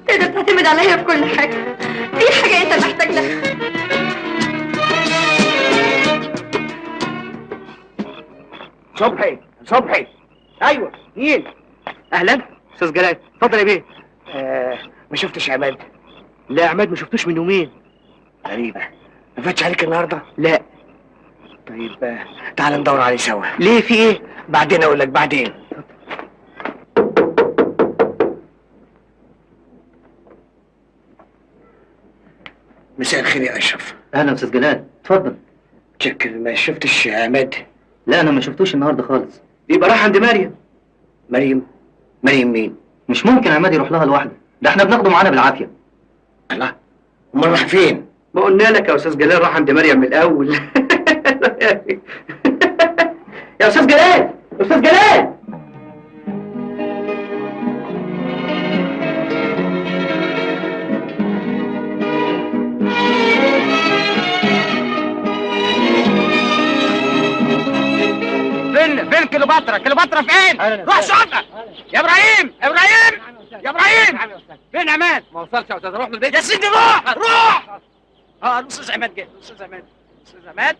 تقدر تعتمد عليا في كل حاجة، اي حاجة انت محتاج لها. صبحي صبحي. ايوه مين؟ اهلا استاذ جلال، اتفضل يا بيه. ما شفتش عماد؟ لا عماد ما شفتوش من يومين. غريبة، ما فاتش عليك النهارده؟ لا. طيب تعال ندور عليه سوا. ليه في ايه؟ بعدين اقول لك، بعدين. مساء الخير يا اشرف. اهلا استاذ جلال، اتفضل. تشكر. ما شفتش عماد؟ لا انا ما شفتوش النهارده خالص. يبقى راح عند مريم. مريم؟ مريم مين؟ مش ممكن عماد يروح لها لوحده، ده احنا بناخده معانا بالعافية. الله، امال راح فين؟ ما قلنا لك يا استاذ جلال راح عند مريم من الاول. يا استاذ جلال، استاذ جلال. فين كليوباترا؟ كليوباترا فين؟ روح شوفها. يا ابراهيم، ابراهيم، يا ابراهيم. فين عماد؟ ما وصلش يا استاذ، روح للبيت يا سيدي، روح روح. الاستاذ عماد جه. الاستاذ عماد، الاستاذ عماد.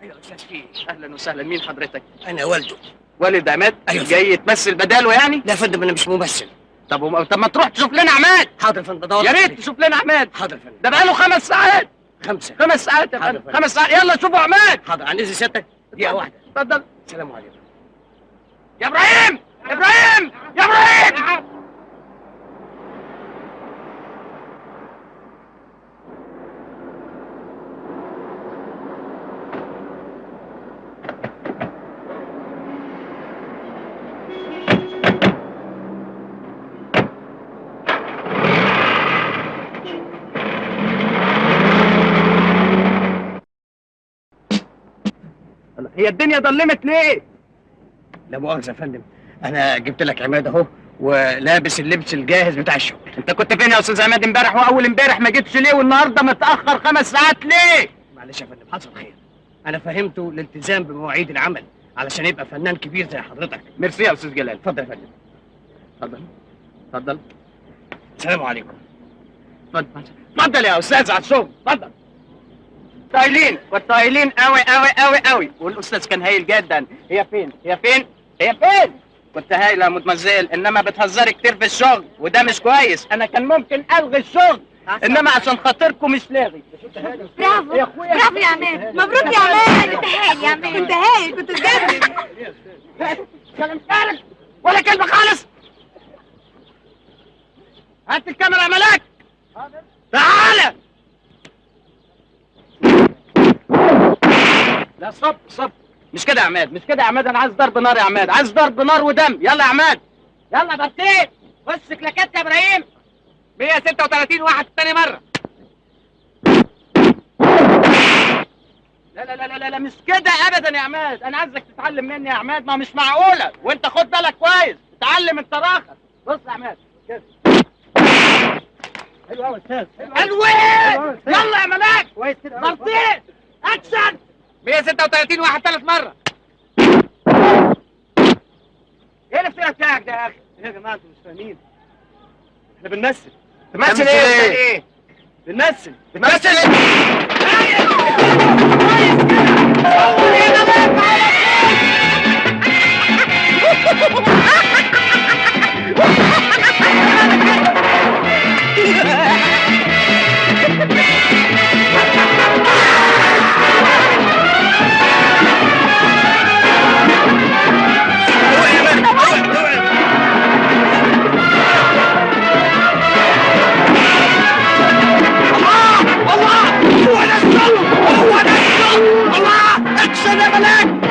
ايوه يا استاذ، في اهلا وسهلا. مين حضرتك؟ انا والده. والد عماد؟ ايوه. جاي تمثل بداله يعني؟ لا يا فندم انا مش ممثل. طب ما تروح تشوف لنا عماد. حاضر يا فندم، بدور. يا ريت تشوف لنا عماد. حاضر يا فندم. ده بقاله 5 ساعات. 5 ساعات يا فندم، 5 ساعات. يلا شوفوا عماد. حاضر، عن اذن سيادتك دقيقة واحدة. اتفضل. السلام عليكم. يا ابراهيم، ابراهيم، يا ابراهيم. هي الدنيا ضلمت ليه؟ لا مؤاخذة يا فندم، أنا جبت لك عماد أهو ولابس اللبس الجاهز بتاع الشغل. أنت كنت فين يا أستاذ عماد امبارح وأول امبارح ما جيتش ليه والنهارده متأخر 5 ساعات ليه؟ معلش يا فندم حصل خير، أنا فهمته الالتزام بمواعيد العمل علشان يبقى فنان كبير زي حضرتك. ميرسي يا أستاذ جلال. اتفضل يا فندم. اتفضل اتفضل. السلام عليكم. اتفضل اتفضل يا أستاذ على الشغل، اتفضل. طايلين والطايلين قوي قوي قوي قوي، والاستاذ كان هايل جدا. هي فين؟ هي فين؟ هي فين؟ كنت هايلة يا مدمزيل، انما بتهزري كتير في الشغل وده مش كويس. انا كان ممكن الغي الشغل انما عشان خاطركم مش لاغي. برافو برافو يا عماد، مبروك يا عماد. كنت هايل يا عماد، كنت هايل، كنت تجنن. كلام فارغ ولا كلمة خالص. هات الكاميرا يا ملاك. تعالى. لا صب صب، مش كده يا عماد، مش كده يا عماد، انا عايز ضرب نار يا عماد، عايز ضرب نار ودم. يلا يا عماد، يلا بطيء. خش كلاكات يا ابراهيم. 136 واحد تاني مرة. لا لا لا لا لا مش كده ابدا يا عماد، انا عايزك تتعلم مني يا عماد، ما مش معقولة، وانت خد بالك كويس، اتعلم انت راخر. بص يا عماد كده. حلو قوي يا استاذ، حلو. يلا يا ملاك كويس كده. بطيء اكشن. 136 واحد ثالث مرة. ايه الافتراء بتاعك ده يا اخي؟ ايه يا جماعة انتوا مش فاهمين، احنا بنمثل. تمثل ايه؟ ايه؟ بنمثل. بتمثل ايه؟ كويس كده. صور يا ملاك على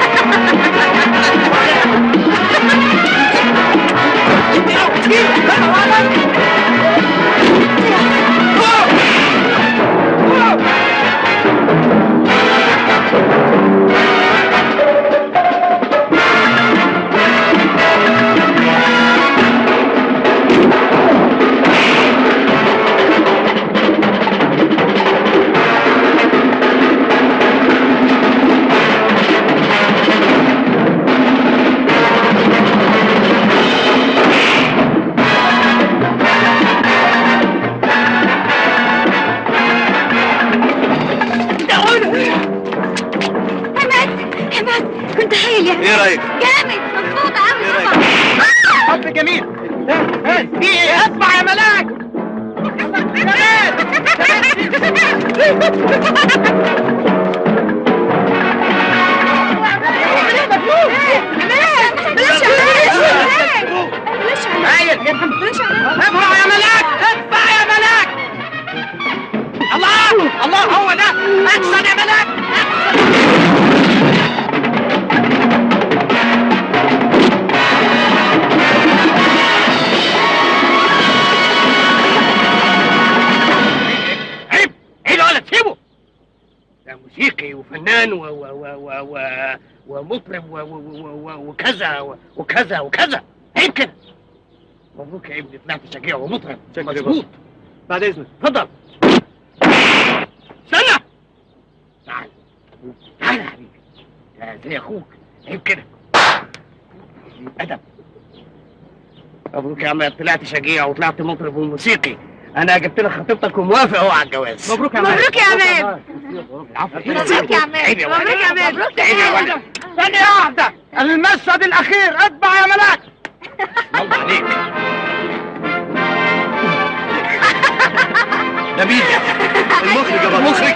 ايه رايك؟ جامد، مبسوطة قوي. ايه رايك؟ حب جميل. في ايه؟ اسمع يا ملاك. ادفع يا ملاك، ادفع يا ملاك. الله الله، هو ده. اكشن يا ملاك، اكشن. موسيقي وفنان و و و و ومطرب وكذا وكذا وكذا، عيب كده. مبروك يا ابني، طلعت شجيع ومطرب مظبوط. بعد اذنك اتفضل. استنى، تعال تعال يا حبيبي، ده زي اخوك، عيب كده، ادب. مبروك يا عم، طلعت شجيع وطلعت مطرب وموسيقي. انا جبت لك خطيبتك وموافق اهو على الجواز. مبروك يا عماد. مبروك يا عماد. مبروك يا عماد. مبروك يا عماد. مبروك يا عماد. ثانية واحدة، المشهد الأخير، اتبع يا ملاك. الله عليك. ده مين؟ المخرج يا بابا. المخرج.